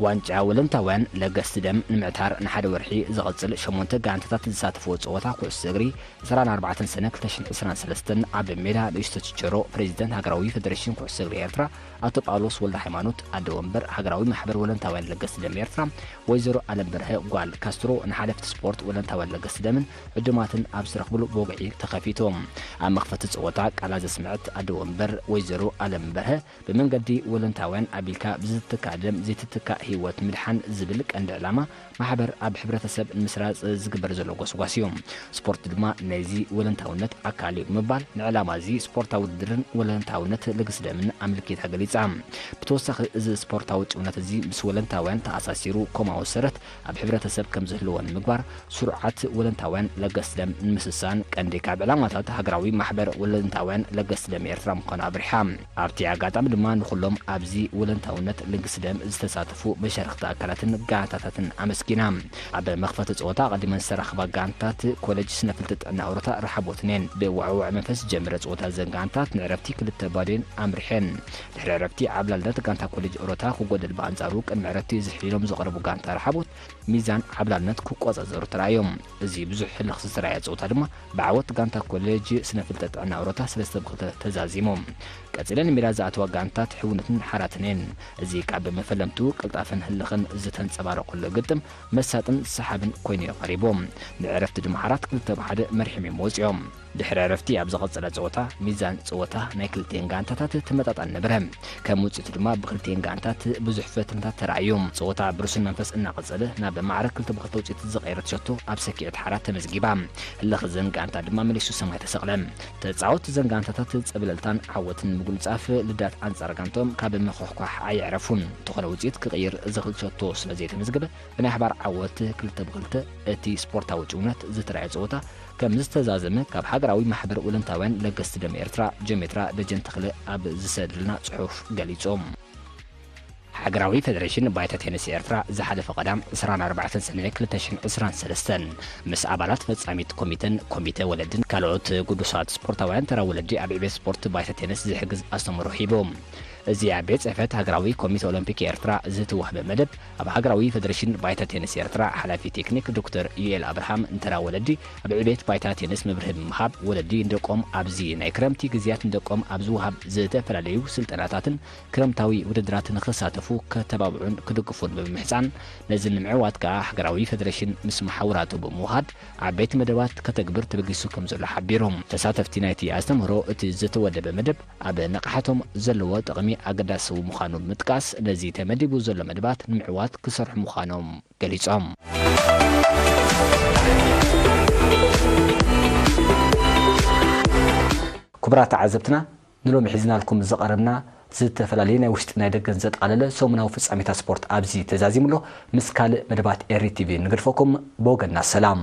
ዋንጫ ወለንታውያን ለገስቲ ደም ንምዕታር ንሓደ ወርሒ ዝቕጽል ሸሞንተ ጋንታታት ዝሳተፍዎ ጸወታ ኩዕሶ እግሪ ዕስራን ኣርባዕተን ሰነ ክልተ ሽሕን ዕስራን ሰለስተን ኣብ ሜዳ ንእሽቶ ችቸሮ ፕሬዚደንት ሃገራዊ ፌደሬሽን ኩዕሶ እግሪ ኤርትራ ኣቶ ጳውሎስ ወልደ ሃይማኖት፣ ኣደ ወንበር ሃገራዊ ማሕበር ወለንታውያን ለገስቲ ደም ኤርትራ ወይዘሮ ኣለም በርሀ ጓል ካስትሮ፣ ንሓለፍቲ ስፖርት ወለንታውያን ለገስቲ ደምን ዕዱማትን ኣብ ዝተረኽብሉ ብወግዒ ተኸፊቱ። ኣብ መኽፈቲ ጸወታ ቃላ ዘስምዐት ኣደ ወንበር ወይዘሮ ኣለም በርሀ፣ ብመንገዲ ወለንታውያን ኣቢልካ ብዝትካእ ደም ዘይትትካእ ህይወት ምድሓን ዝብል ቀንዲ ዕላማ ማሕበር ኣብ ሕብረተሰብ ንምስራጽ ዝግበር ዘሎ ጎስጓስ እዩ። ስፖርት ድማ ናይዚ ወለንታውነት ኣካል እዩ ብምባል ንዕላማ እዚ ስፖርታዊ ውድድርን ወለንታውነት ልግሲ ደምን ኣመልኪታ ገሊጻ። ብተወሳኺ እዚ ስፖርታዊ ጭውነት እዚ ምስ ወለንታውያን ተኣሳሲሩ ኮማዊ ሰረት ኣብ ሕብረተሰብ ከም ዝህልዎ ንምግባር ስሩዓት ወለንታውያን ለገስቲ ደም ንምስሳን ቀንዲ ካብ ዕላማታት ሃገራዊ ማሕበር ወለንታውያን ለገስቲ ደም ኤርትራ ምዃኑ ኣብሪሓ። ኣብቲ ኣጋጣሚ ድማ ንኹሎም ኣብዚ ወለንታውነት ልግሲ ደም ዝተሳተፉ መሻርኽቲ ኣካላትን ጋንታታትን ኣመስጊና። ኣብ መኽፈቲ ጸወታ ኣቐዲመን ዝተራኸባ ጋንታት ኮሌጅ ስነ ፍልጠት ጥዕና ኦሮታ ረሓቦትን እየን። ብውዕውዕ መንፈስ ዝጀመረ ጸወታ ዘን ጋንታት ንዕረፍቲ ክልተ ባዶ እየን ኣምሪሐን። ድሕሪ ዕረፍቲ ዓብላልነት ጋንታ ኮሌጅ ኦሮታ ክጎደል፣ ብኣንጻሩ ቅድሚ ዕረፍቲ ዝሕሊሎም ዝቐረቡ ጋንታ ረሓቦት ሚዛን ዓብላልነት ክቆጻጸሩ ተራእዮም። እዚ ብዙሕ ህልኽ ዝተራእየ ጸወታ ድማ ብዓወት ጋንታ ኮሌጅ ስነ ፍልጠት ጥዕና ኦሮታ ሰለስተ ብ ክልተ ተዛዚሙ። ቀጺለን ሜዳ ዝኣተዋ ጋንታት ሕውነትን ሓራትን እየን። እዚ ካብ መፈለምቱ ቅልጣፈን ህልኽን ዝተንጸባረቐሉ ግጥም መሳጥን ሰሓብን ኮይኑ እዩ ቀሪቡ። ንዕረፍቲ ድማ ሓራት ክልተ ብ ሓደ መሪሖም እዮም ወጺኦም። ድሕሪ ዕረፍቲ ኣብ ዝቐጸለ ጸወታ ሚዛን ጸወታ ናይ ክልቲኤን ጋንታታት ተመጣጣኒ ነበረ። ከም ውጽኢቱ ድማ ብክልቲኤን ጋንታት ብዙሕ ፈተነታት ተራእዩ። ጸወታ ብሩስን መንፈስ እናቐጸለ ናብ ማዕረ ክልተ ብ ክልተ ውጽኢት ዝቐየረት ሸቶ ኣብ ሰኪዐት ሓራት ተመዝጊባ። ህልኽ ዘን ጋንታ ድማ መሊሱ ሰማይ ተሰቕለ። ተጻወት ዘን ጋንታታት ጸብለልታን ዓወትን ምግንጻፍ ልዳት ኣንጻር ጋንቶም ካብ ምኹሕኳሕ ኣየዕረፉን። እንተኾነ ውጽኢት ክቕይር ዝኽእል ሸቶ ስለ ዘይተመዝገበ ብናይ ሓባር ዓወት ክልተ ብ ክልተ እቲ ስፖርታዊ ጭውነት ዝተራእየ ጸወታ ከም ዝተዛዘመ ካብ ሃገራዊ ማሕበር ወለንታውያን ለገስቲ ደም ኤርትራ ጀሜትራ ደጀን ተኽለ ኣብ ዝሰደልና ጽሑፍ ገሊጹ። ሃገራዊ ፌደሬሽን ባይታ ቴኒስ ኤርትራ ዝሓለፈ ቀዳም ዕስራን ኣርባዕተን ሰነ ክልተ ሽሕን ዕስራን ሰለስተን ምስ ኣባላት ፈጻሚት ኮሚተን ኮሚተ ወለድን ካልኦት ግዱሳት ስፖርታውያን ተራ ወለዲ ኣብ ዕቤት ስፖርት ባይታ ቴኒስ ዝሕግዝ ኣስተምህሮ ሂቡ። እዚ ኣብ ቤት ጽሕፈት ሃገራዊ ኮሚተ ኦሎምፒክ ኤርትራ ዝተዋህበ መደብ፣ ኣብ ሃገራዊ ፌደሬሽን ባይታ ቴኒስ ኤርትራ ሓላፊ ቴክኒክ ዶክተር ዩኤል ኣብርሃም ንተራ ወለዲ ኣብ ዕቤት ባይታ ቴኒስ መብርሂ ብምሃብ፣ ወለዲ ንደቆም ኣብዚ ናይ ክረምቲ ግዜያት ንደቆም ኣብ ዝወሃብ ዝተፈላለዩ ስልጠናታትን ክረምታዊ ውድድራት ንኽሳተፉ ከተባብዑን ክድግፉን ብምምሕጻን፣ ነዚ ንምዕዋት ከኣ ሃገራዊ ፌደሬሽን ምስ መሓውራቱ ብምውሃድ ዓበይቲ መደባት ከተግብር ተበጊሱ ከም ዘሎ ሓቢሩ። ተሳተፍቲ ናይቲ ኣስተምህሮ እቲ ዝተወደበ መደብ ኣብ ንቕሓቶም ዘለዎ ጥቕሚ ኣገዳሲ ምዃኑ ብምጥቃስ፣ ነዚ ተመዲቡ ዘሎ መደባት ንምዕዋት ክሰርሑ ምዃኖም ገሊጾም። ክቡራት ተዓዘብትና፣ ንሎሚ ሒዝናልኩም ዝቐረብና ዝተፈላለዩ ናይ ውሽጢ ናይ ደገን ዘጠቓለለ ሰሙናዊ ፍጻሜታት ስፖርት ኣብዚ ተዛዚሙ ኣሎ። ምስ ካልእ መደባት ኤሪ ቲቪ ንገድፈኩም። ብወገንና ሰላም።